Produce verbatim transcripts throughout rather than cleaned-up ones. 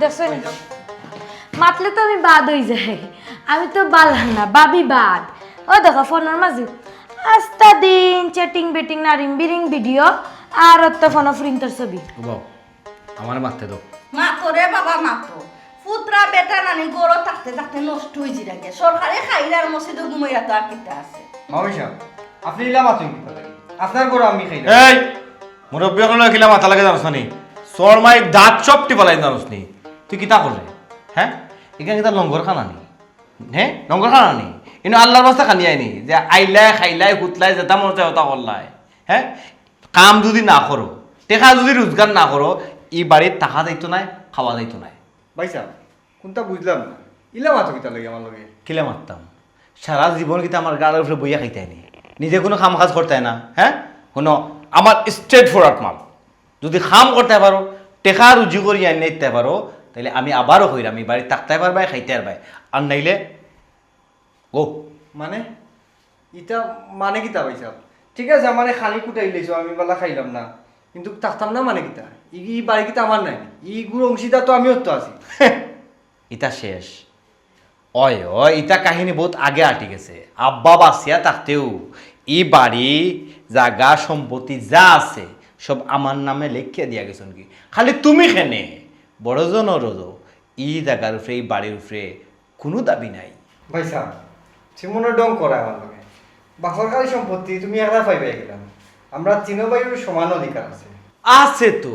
দেখছো নি? মাতলে তো আমি বাদ অই যাই। আমি তো বালা না, ভাবি বাদ। ও দেখো, ফোনর মাঝে আস্তা দিন chatting বেটিং, নারিং বিরিং video, আর অত ফোনো ফিরিন্তর ছবি। ও বাবা, আমারে মাততে দাও। মাতো রে বাবা, মাতো। পুতরা বেটা নানি ঘরো থাকতে থাকতে নষ্ট অই যিরাগি। সরকারে খাইরার মসজিদো ঘুমাইরা তো আর কিতা আছে? মামুন সাব, আপনে ইলা মাতইন কিতা লাগি? আপনার ঘরো আমি খাইরাম। এই, মুরব্বি অকলর লগে কিলা মাতা লাগে জানোস না নি? চড় মারি দাঁত সব টিপালাই জানোস নি? তুই কিতা কররে? হে? ইখান কিতা লঙ্গরখানা নি? হে? লঙ্গরখানা নি? ইনো আল্লার বাস্তে খানি আইনি যে আইলায়, খাইলায়, হুতলায়, যেতা মনে চায় অতা করলায়। হে? কাম যুদি না করো, টেকা যুদি রুজগার না করো, ই বাড়িত থাকা যাইতো নায়, খাওয়া যাইতো নায়। ভাইসাব, কুনতা বুঝলাম না, ইলা মাতো কিতার লাগি আমার লগে? কিলা মাততাম? সারা জীবন কিতা আমার গাড়র উপরে বইয়া খাইতায় নি? নিজে কুনু কাম কাজ করতায় না, হে? হুনো, আমার straight forward মাত। যুদি কাম করতায় পারো, টেকা রুজি করি আনিয়া দিতায় পারো, তাইলে আমি আবারও কইরাম, ই বাড়িত থাকতায় পারবায়, খাইতায় পারবায়। আর নাইলে গো। মানে? ইতা মানে কিতা ভাইসাব? ঠিক আছে, আমারে খানি কুটাইলাইছো, আমি বালা খাইলাম না, কিন্তু থাকতাম না মানে কিতা? ই, ই বাড়ি কিতা আমার নায়? ইগুর অংশীদার তো আমিও তো আছি। ইতা শেষ। অয়, অয়, ইতা কাহিনী বউত আগে আটি গেছে। আব্বা বাচিয়া থাকতেউ ই বাড়ি, জাগা, সম্পত্তি যা আছে, সব আমার নামে লেখিয়া দিয়া গেছইন গি। খালি তুমি কেনে, বড়জনরও ই জাগার উপরে, ই বাড়ির উপরে কুনু দাবি নাই। ভাইসাব, তুমি মনে ঢং কররায় আমার লগে। বাপর খালি সম্পত্তি তুমি একলা পাইবায় কিলা? আমরা তিনো ভাইর সমান অধিকার আছে। আছে তো,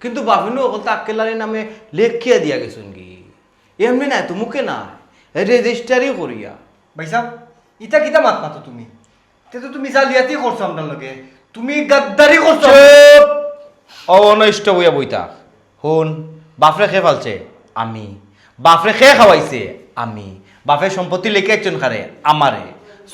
কিন্তু বাফে নু অকলতা আক্কেল আলীর নামে লেখিয়া দিয়া গেছইন গি। এমনে নায় তো, মুখে নায়, রেজিস্টারি করিয়া। ভাইসাব, ইতা কিতা মাত মাতো তুমি? তে তো তুমি জালিয়াতি করছো আমরার লগে, তুমি গাদ্দারি করছো। চুপ! অ, অনো stop অইয়া বই থাক। হুন, বাফরে কে পালছে? আমি। বাফরে কে খাওয়াইছে? আমি। বাফে সম্পত্তি লেখিয়া দিছইন কারে? আমারে।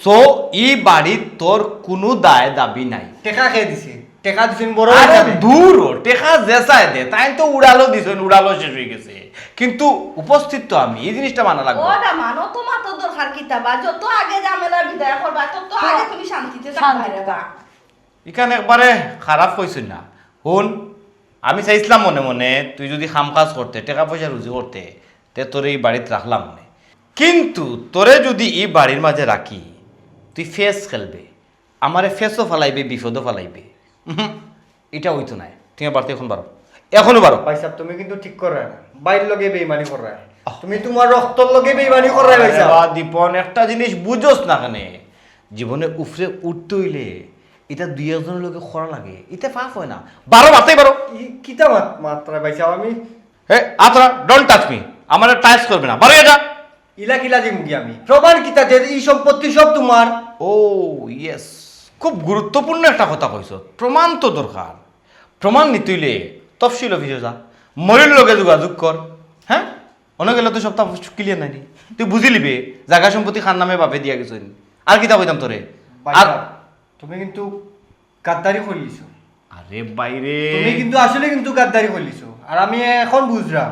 So, ই বাড়িত তোর কুনু দায় দাবি নাই। টেকা কে দিছে? টেকা দিছইন বড় ভাই আরে সাবে। দূর ও, টেকা যেছায় দে, তাইন তো উড়ালো দিছইন, উড়ালো শেষ অই গেছে। কিন্তু উপস্থিত তো আমি, ই জিনিসটা মানা লাগবো। ও না, মানো তো মাতো দরকার কিতা বা, যত আগে ঝামেলা বিদায় করবা, তত আগে তুমি শান্তিতে শান্তিতে থাকবা। থাকবা। ইখান একবারে খারাপ কইছইন না। হুন, আমি চাইছলাম মনে মনে তুই যুদি কাম কাজ করতে, টেকা পয়সা রুজি করতে, তে তোরে ই বাড়িত রাখলাম অনে। কিন্তু তোরে যুদি ই বাড়ির মাঝে রাখি, তুই ফেস খেলবে, আমারে ফেসও ফালাইবে, বিপদও ফালাইবে। উহুম, ইটা অইতো নায়। তুমি বাড়িতে এখন বারো, এখনো বারো। ভাইসাব, তুমি কিন্তু ঠিক কররায় না, ভাইর লগে বেইমানি কররায়। আহ। তুমি তুমার রক্তর লগে বেইমানি কররায়, আরে ভাইসাব। বা দীপন, একটা জিনিস বুঝোস না কেনে? জীবনে উফরে উঠতে অইলে ইতা দুই একজনর লগে করা লাগে, ইতা পাপ অয় না। বারো, বাড়িতে বারো। ই কিতা মাত-, মাতরায় ভাইসাব, আমি হে, আতরা, don't touch me। আমারে touch করবে না। বারো ইটা। ইলা কিলা দিমুগি আমি? প্রমাণ কিতা যে ই সম্পত্তি সব তুমার? ও, yes। খুব গুরুত্বপূর্ণ একটা কথা কইছো। প্রমাণ তো দরকার। প্রমাণ নিতে অইলে তফসিল অফিসো যা। মইনর লগে যোগাযোগ কর। হে? অনো গেলে তো সবতা clear নায় নি? তুই বুঝিলিবে, জাগা সম্পত্তি কার নামে বাফে দিয়া গেছইন। আর কিতা কইতাম তোরে? ভাইসাব, আর তুমি কিন্তু গাদ্দারি করিলিছো। আরে বাইরে। তুমি কিন্তু আসলে কিন্তু গাদ্দারি করিলিছো। আর আমি এখন বুঝরাম,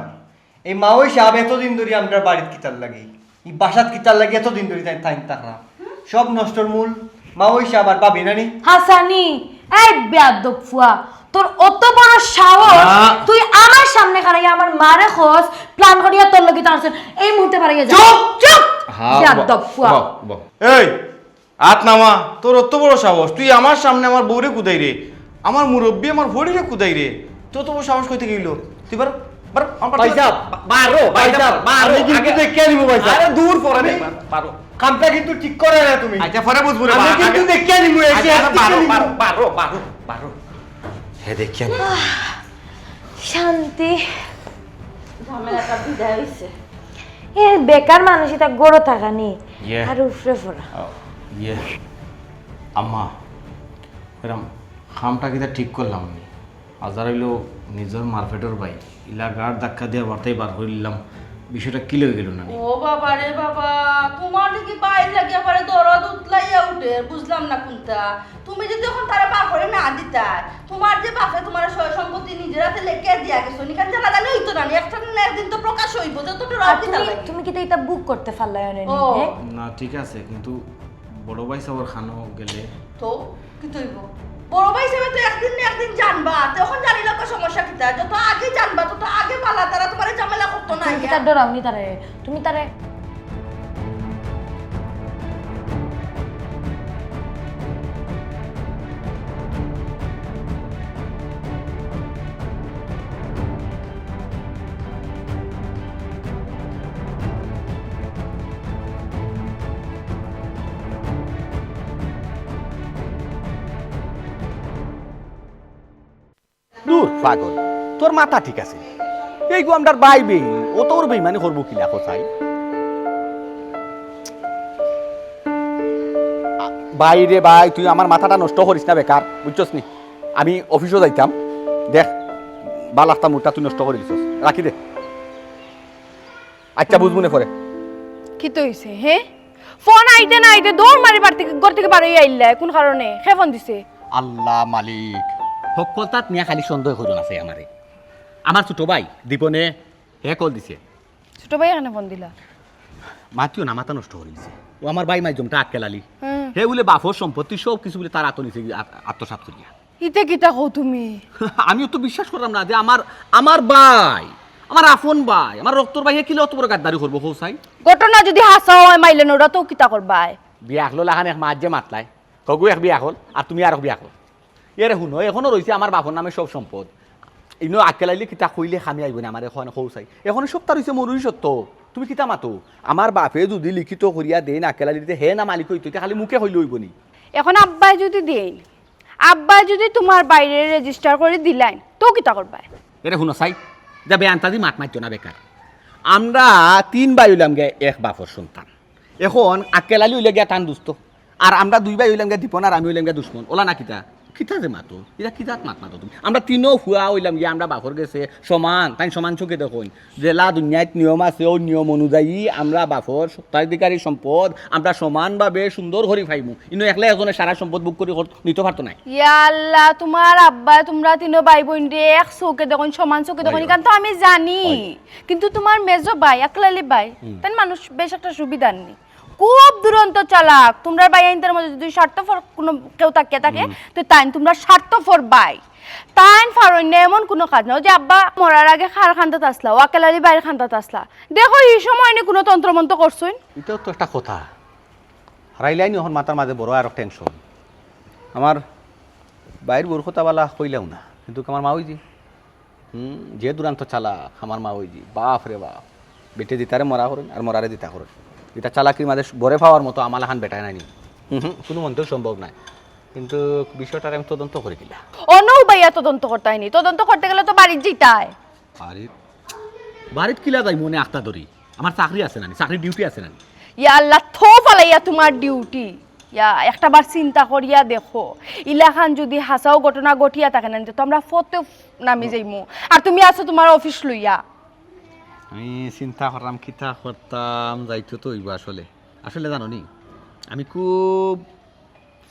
এই মাওই সাব এতদিন ধরি আমরার বাড়িত কিতার লাগি, ই বাসাত কিতার লাগি এতদিন ধরি তাইন, তাইন থাকরা। সব নষ্টর মূল মাওই সাব আর ভাবি নানি। হাসানি, এই বেয়াদব ফুয়া, তোর অত বড় সাহস, না। তুই আমার সামনে খাড়াইয়া আমার মারে কস, plan করিয়া তোর লগে তার এই মুহূর্তে বাড়াইয়া যা। চুপ! চুপ! হ্যাঁ, বেয়াদব ফুয়া। বাহ, বাহ। এই, আত নামা, তোর অত বড় সাহস, তুই আমার সামনে আমার বউরে কুদাইরে, আমার মুরব্বি আমার ফড়িরে কুদাইরে, তোর অত বড় সাহস কইতে গেল? তুই বারো, বারো, আমার বাড়ি ভাইসাব, বারো, ভাইসাব, বারো, আমি কিন্তু আগে দেখিয়া নিমু ভাইসাব। আরে দূর পরে আমি দেখবা, বারো। কামটা কিন্তু ঠিক কররায় না তুমি। আচ্ছা, পরে বুঝবো রে, আমি বারো, কিন্তু আগে দেখিয়া নিমু, এসে আচ্ছা, আচ্ছা, বারো, বারো, বারো, বারো, বারো। হে দেখিয়া নিমু। শান্তি। ঝামেলাটা বিদায় অইছে। এ বেকার মানুষ ইতা গরো থাকা নি। ইয়ে। আর উফরে ফোরা। ও, ইয়ে। আম্মা, এরম কামটা কিতা ঠিক করলাম নি? আজার অইলো নিজর মারপেটর ভাই। ইলা গাড় ধাক্কা দিয়া বাড়িত বার করিলাম। বিষয়টা কিলা অইগেলো না নি? ও বাবা রে বাবা, তুমার দেখি বাইর লাগিয়া পরে দরদ উতলাইয়া উঠে, বুঝলাম না কুনতা। তুমি যদি অখন তারে বার করি না দিতায়, তুমার যে বাফে তুমার সয় সম্পত্তি নিজর আতে লেখিয়া দিয়া গেছইন, ইখান জানাজানি অইতো না নি, একটা না একদিন তো প্রকাশ অইবো, যত আর তুমি, তুমি কিতা ইতা বুক করতে পারলায় অনে নি, হে? না, ঠিক আছে, কিন্তু বড় ভাইসাবর কানো গেলে তো কিতা অইবো? বড় ভাইসাবে তো একদিন না একদিন জানবা, তে অখন জানিলে তো সমস্যা কিতা? যত আগে জানবা, তত আগে বালা, তারা তুমারে ঝামেলা করতে তার ডরাওনি তারে, তুমি তারে। দূর পাগল, তোর মাথা ঠিক আছে? এইগু আমরার ভাই বেইন, অত বড় বেইমানি করবো কিলা কছাই? ভাই রে ভাই, তুই আমার মাথাটা নষ্ট করিস না বেকার, বুঝছস নি? আমি অফিসো যাইতাম, দেখ, বালা একটা মুডটা তুই নষ্ট করি দিছস, রাখি দে। আচ্ছা, বুঝমুনে পরে। কিতা অইছে, হে? ফোন আইতে না আইতে দৌড় মারি বাড়ি থাকি, ঘর থাকি বার অইয়া আইলায়, কুন কারণে? কে ফোন দিছে? আল্লাহ মালিক, হক্কলতাত নিয়া খালি সন্দেহ করুন আছে আমারে। আমার ছোট ভাই দীপনে হে কল দিছে। ছোট ভাই কেনে ফোন দিলা? মাতিও না, মাথা নষ্ট করি দিছে। ও আমার ভাই মাইজমটা আক্কেল আলী। হুম। হে বুলে বাফর সম্পত্তি সব কিছু বুলে তার আতো নিছে, আত-, আত্মসাৎ করিয়া। ইতে কিতা কও তুমি? আমিও তো বিশ্বাস করলাম না যে আমার, আমার ভাই, আমার আফন ভাই, আমার রক্তর ভাই, হে কিলা অত বড় গাদ্দারি করবো, কও চাই? ঘটনা যদি হাছা অয়, মাইলে নোরা তো কিতা করবায়? বিয়া হলো লাখান এক মাত যে মাতলায়, হগু এক বিয়া হল, আর তুমি আর এক বিয়া হল। এরে হুনো, এখনো রইছে আমার বাফর নামে সব সম্পদ। ইনো আক্কেল আইলে কিতা কইলে কামে আইবো না, আমার এখন কও চাই। এখন সবটা রইছে মরুই সত্য। তুমি কিতা মাতো? আমার বাফে যদি লিখিত করিয়া দেইন আক্কেল আলীরে, হে না মালিক অইতো, ইতা খালি মুখে কইলে অইবো নি? এখন আব্বায় যদি দেইন, আব্বায় যদি তুমার ভাইরে রেজিস্টার করি দিলাইন, তো কিতা করবায়? এরে হুনো চাই, যা বেআন্তাজি মাত মাতিও না বেকার। আমরা তিন ভাই অইলাম গিয়া এক বাফর সন্তান। এখন আক্কেল আলী অইলে গিয়া তান দুস্ত, আর আমরা দুই ভাই অইলাম গিয়া দীপন আর আমি অইলাম গিয়া দুশমন। অলা না কিতা? কিতা যে মাতো? ইতা কিতা মাত মাতো তুমি? আমরা তিনো ফুয়া অইলাম গিয়া আমরা বাফর গেছে সমান, তাইন সমান চোখে দেখইন। যেলা দুনিয়াত নিয়ম আছে, অউ নিয়ম অনুযায়ী আমরা বাফর স্বত্বাধিকারী সম্পদ আমরা সমানভাবে সুন্দর করি পাইমু। ইনো একলা একজনে সারা সম্পদ ভোগ করি কর-, নিতো পারতো নায়। ইয়া আল্লাহ, তুমার আব্বায় তুমরা তিনো ভাই বইনরে এক চোখে দেখইন, সমান চোখে দেখইন, অয়, ইখান তো আমি জানি। অয়। কিন্তু তুমার মেজো ভাই, আক্কেল আলী ভাই, হুম। তাইন মানুষ বেশ একটা সুবিধার নি। খুব দুরন্ত চালাক। তুমরার ভাইয়াইন্তর মধ্যে যদি স্বার্থপর কুনু কেউ থাকিয়া থাকে, হুম। তে তাইন তুমরার স্বার্থপর ভাই। তাইন পারইন না এমন কুনু কাজ না। অউ যে আব্বা মরার আগে কার কান্দাত আছলা, আক্কেল আলী ভাইর কান্দাত আছলা। দেখো, ই সময় নি কুনু তন্ত্রমন্ত্র করছইন। ইটাও তো একটা কথা। হারাইলাইনি অখন মাথার মাঝে বড় আরো টেনশন। আমার ভাইর বউর কথা বালা কইলাও না, কিন্তু আমার মা অইজি। হুম, যে দুরন্ত চালাক, আমার মা অইজি। বাফ রে বাফ। বেটে দিতারে মরা করইন, আর মরারে দিতা করইন। ইতা চালাকির মাঝে বরে পাওয়ার মতো আমার লাখান বেটায় নাইনি। হুম, হুম, কুনুমন্তেউ সম্ভব নায়। কিন্তু বিষয়টার আমি তদন্ত করি কিলা। অনো ভাইয়া তদন্ত করতায় নি। তদন্ত করতে গেলে তো বাড়িত যাইতায়। বাড়িত? বাড়িত কিলা যাইমু অনে আখতা ধরি? আমার চাকরি আছে নানি, চাকরির ডিউটি আছে নানি? ইয়া আল্লাহ, থো ফালাইয়া তুমার ডিউটি। ইয়া, একটা বার চিন্তা করিয়া দেখো, ইলাখান যদি হাছাউ ঘটনা ঘটিয়া থাকে নানি, তে তো আমরা ফতে নামি যাইমু। আর তুমি আছো তুমার অফিস লইয়া। আমি চিন্তা করলাম, কিতা করতাম, যাইতো তো অইবো আসলে। আসলে জানো নি, আমি খুব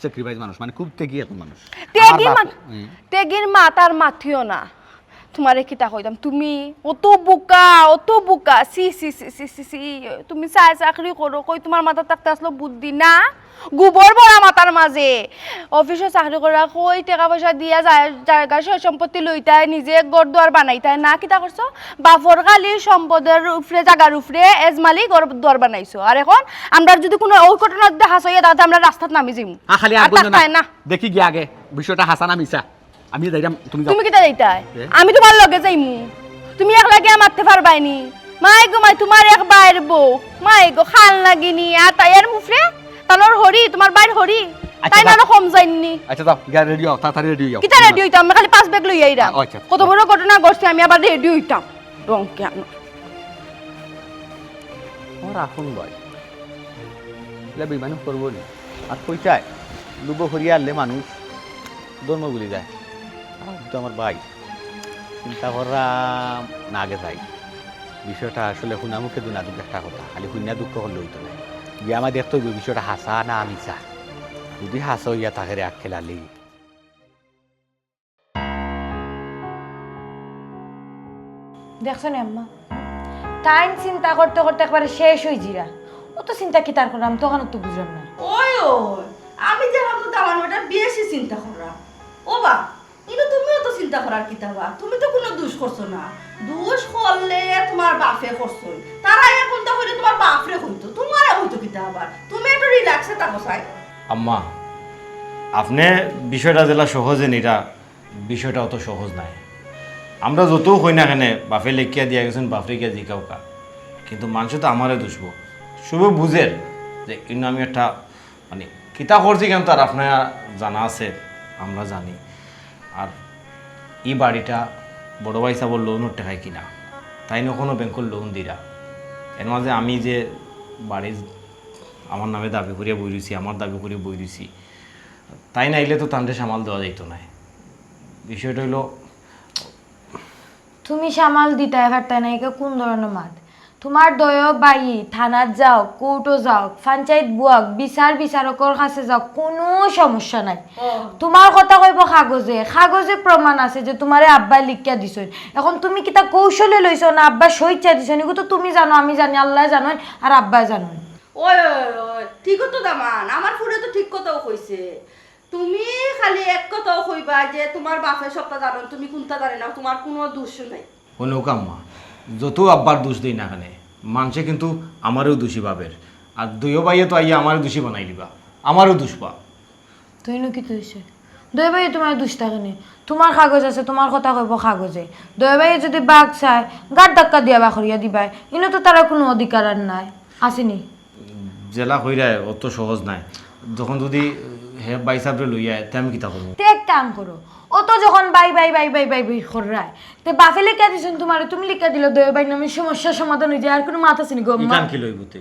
স্যাক্রিফাইস মানুষ, মানে খুব ত্যাগী একজন মানুষ। ত্যাগী আমার বাপ, মান-, হুম। ত্যাগীর মাত আর মাতিও না। তুমারে কিতা কইতাম, তুমি অত বোকা, অত বোকা। ছি, ছি, ছি। তুমি চাই চাকরি করো, কই তুমার মাথাত থাকতে আছলো বুদ্ধি না? গোবর ভরা মাথার মাঝে। অফিসো চাকরি করা, কই টেকা পয়সা দিয়া যায়, জাগা সয় সম্পত্তি লইতায়, নিজে ঘর দুয়ার বানাইতায় না, কিতা করছো? বাফর খালি সম্পদর উপরে, জাগার উপরে এজমালি ঘর দুয়ার বানাইছো। আর এখন আমরার যদি কুনু অউ ঘটনা যদি হাছাউ অইয়া থাকে, তে আমরা রাস্তাত নামি যাইমু। আ, খালি আর আর কইও না। থাকতায় না। দেখি গিয়া আগে বিষয়টা হাছা না মিছা। আমি যাইরাম, তুমি যাও। তুমি কিতা যাইতায়? এ? আমি তুমার লগে যাইমু। তুমি একলা গিয়া মাততে পারবায় নি। মাই গো মাই, তুমার এক ভাইর বউ। মাই গো, খাল নাগিনি, আর তাই এর মুফরে, তানোর হরি, তুমার ভাইর হরি। আচ্ছা, তাইন যাও। আরো কম যাইননি। আচ্ছা, যাও, গিয়া রেডি অও, তাড়াতাড়ি রেডি অইও। কিতা রেডি অইতাম? আমি খালি পাঁচ ব্যাগ লইয়া আইরাম। আ, আচ্ছা। কত বড় ঘটনা ঘটছে, আমি আবার রেডি অইতাম। রং কেন? আমার আফন ভাই। ইলা বেইমানি করবো নি? আর কইতায়, লুবো করিয়া আনলে মানুষ ধর্ম ভুলি যায়। আর তো আমার ভাই, চিন্তা করলাম না আগে যাই। বিষয়টা আসলে হুনা মুখে দুনা দুঃখ একটা কথা, খালি হুনা দুঃখ করলে অইতো নায়। গিয়া আমার দেখতে অইবো বিষয়টা হাছা না মিছা। যদি হাছা অইয়া থাকে রে আক্কেল আলী। দেখছো নি আম্মা? তাইন চিন্তা করতে করতে একবারে শেষ অইযিরা। অত চিন্তা কিতার কররাম, তখন তো বুঝলাম না। ওই, ওই, আমি দেখলাম তো দামান বেটা বেশি চিন্তা কররা। ও বা, কিন্তু তুমিও তো চিন্তা করার কিতা বা? তুমি তো কুনু দুষ করছো না। দুষ করলে তুমার বাফে করছইন। তারা এখন তো কইলে তুমার বাফরে কইতো, তুমারে কইতো কিতা আবার? তুমি একটু রিল্যাক্সে থাকো, চাই। আম্মা, আপনে বিষয়টা যেলা সহজে নিরা, বিষয়টা অত সহজ নায়। আমরা যতউ কই না কেনে, বাফে লেখিয়া দিয়া গেছইন, বাফরে গিয়া জিকাউক্কা। কিন্তু মানষে তো আমারে দুষবো। সবে বুঝের যে ইনো আমি একটা, মানে, কিতা করছি, কিন্তু আর আপনার জানা আছে, আমরা জানি। আর ই বাড়িটা বড় ভাইসাবর লোনর টেকায় কিনা, তাইন অখনো ব্যাংকর লোন দিরা। এর মাঝে আমি যে বাড়ি আমার নামে দাবি করিয়া বই রইছি, আমার দাবি করিয়া বই রইছি, তাইন আইলে তো তানরে সামাল দেওয়া যাইতো নায়। বিষয়টা অইলো, তুমি সামাল দিতায় পারতায় না, ইগু কুন ধরনর মাত? তুমার দুইও ভাই থানাত যাউক, কোর্টো যাউক, পঞ্চায়েত বউক, বিচার বিচারকর কাছে যাউক, কুনু সমস্যা নাই। ও। তুমার কথা কইবো কাগজে, কাগজে প্রমাণ আছে যে তুমারে আব্বায় লিখিয়া দিছইন। এখন তুমি কিতা কৌশলে লইছো না আব্বায় স্বইচ্ছায় দিছইন, ইগু তো তুমি জানো, আমি জানি, আল্লায় জানইন আর আব্বায় জানইন। ওই, ওই, ওই, ওই, ঠিকউ তো দামান, আমার ফুড়ে তো ঠিক কথাউ কইছে। তুমি খালি এক কথাউ কইবা যে তুমার বাফে সবটা জানইন, তুমি কুনটা জানো না, তুমার কুনু দুষ নাই। হুনউক্কা আম্মা, যতউ আব্বার দুষ দেই না কেনে, মানষে কিন্তু আমারেউ দুষী ভাবের। আর দুইও ভাইয়ে তো আইয়া আমারে দুষী বানাইলিবা, আমারেউ দুষবা। তাইন কিতা অইছে? দুইও ভাইয়ে তুমারে দুষতা কেনে? তুমার কাগজ আছে, তুমার কথা কইবো কাগজে। দুইও ভাইয়ে যুদি বাঘ চায়, গাত ধাক্কা দিয়া বার করিয়া দিবায়। ইনো তো তারার কুনু অধিকার আর নাই, আছে নি? যেলা কইরায় অত সহজ নায়। যখন যুদি হে ভাইসাবরে লইয়া আয়, তে আমি কিতা করমু? তে এক কাম করো, অত যখন by bye bye bye bye by কররায়, তে বাফে লেখিয়া দিছইন তুমারে, তুমি লেখিয়া দিলাও দুইও ভাইর নামে, সমস্যার সমাধান অইযায়, আর কুনু মাত আছে নি গো আম্মা? ইখান কিলা অইবো তে?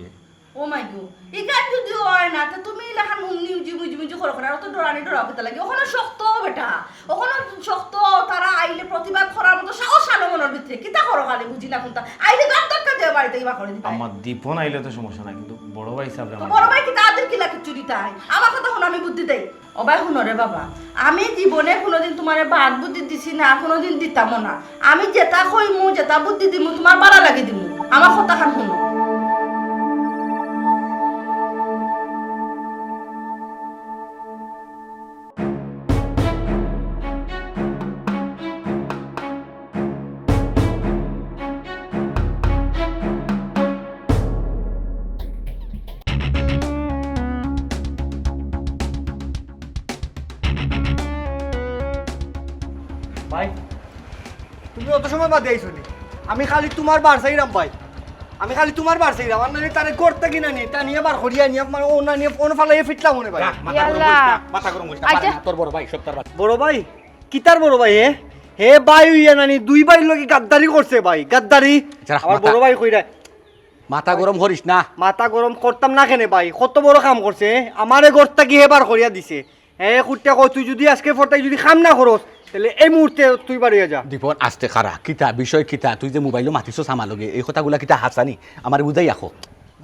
ও মাই গো, ইখান যুদি অয় না, তে তুমি ইলাখান উমনি উজি মুজি মুজি করো কেনে, আর অত ডরানি ডরাও কিতার লাগি? অখনো শক্ত বেটা, অখনো শক্ত, তারা আইলে প্রতিবাদ করার মতো সাহস আনো মনর ভিতরে। কিতা করো খালি বুঝি না কুনটা। আইলে গাত ধাক্কা দিয়া বাড়ি থাকি বার করি দিবায়। আমার দীপন আইলে তো সমস্যা নাই, কিন্তু বড় ভাইসাবরে তো আমার বড় ভাই কিতা আদের কিলা কিচ্ছু দিতায়? আমার কথা হুনো, আমি বুদ্ধি দেই। ও ভাই হুনো রে বাবা, আমি জীবনে কুনুদিন তুমারে বাদ বুদ্ধি দিছি না, কুনুদিন দিতামও না। আমি যেটা কইমু, যেটা বুদ্ধি দিমু, তুমার ভালার লাগি দিমু। আমার কথাখান হুনো। ভাই, তুমি অত সময় বাদে আইছো নি? আমি খালি তুমার বার চাইরাম ভাই, আমি খালি তুমার বার চাইরাম। আর নাইলে তারে ঘর থাকি না নি, টানিয়া বার করিয়া আনিয়া, মানে, ও না নিয়া ফোন ফালাইয়া ফিটলাম মনে ভাই। রাখ, মাথা গরম করিস না, আচ্ছা। মাথা গরম করিস না। পারি না, তোর বড় ভাই, সব তার বার। বড় ভাই? কিতার বড় ভাই হে? হে ভাই অইয়া নানি দুই ভাইর লগে গাদ্দারি করছে ভাই, গাদ্দারি। আচ্ছা, রাখ, আমার মাথা বড় ভাই কইরা। মাথা গরম করিস না। মাথা গরম করতাম না কেনে ভাই? কত বড় কাম করছে, হে? আমারে ঘর থাকি হে বার করিয়া দিছে। হে কুট্টা কয়, তুই যুদি আজকে পরতাই যুদি কাম না করস, তাইলে এই মুহূর্তে তুই বারইয়া যা। দীপন, আস্তে খাড়া। কিতা, বিষয় কিতা? তুই যে মোবাইলো মাতিছস আমার লগে, এই কথাগুলা কিতা হাছানি? আমারে বুঝাইয়া ক।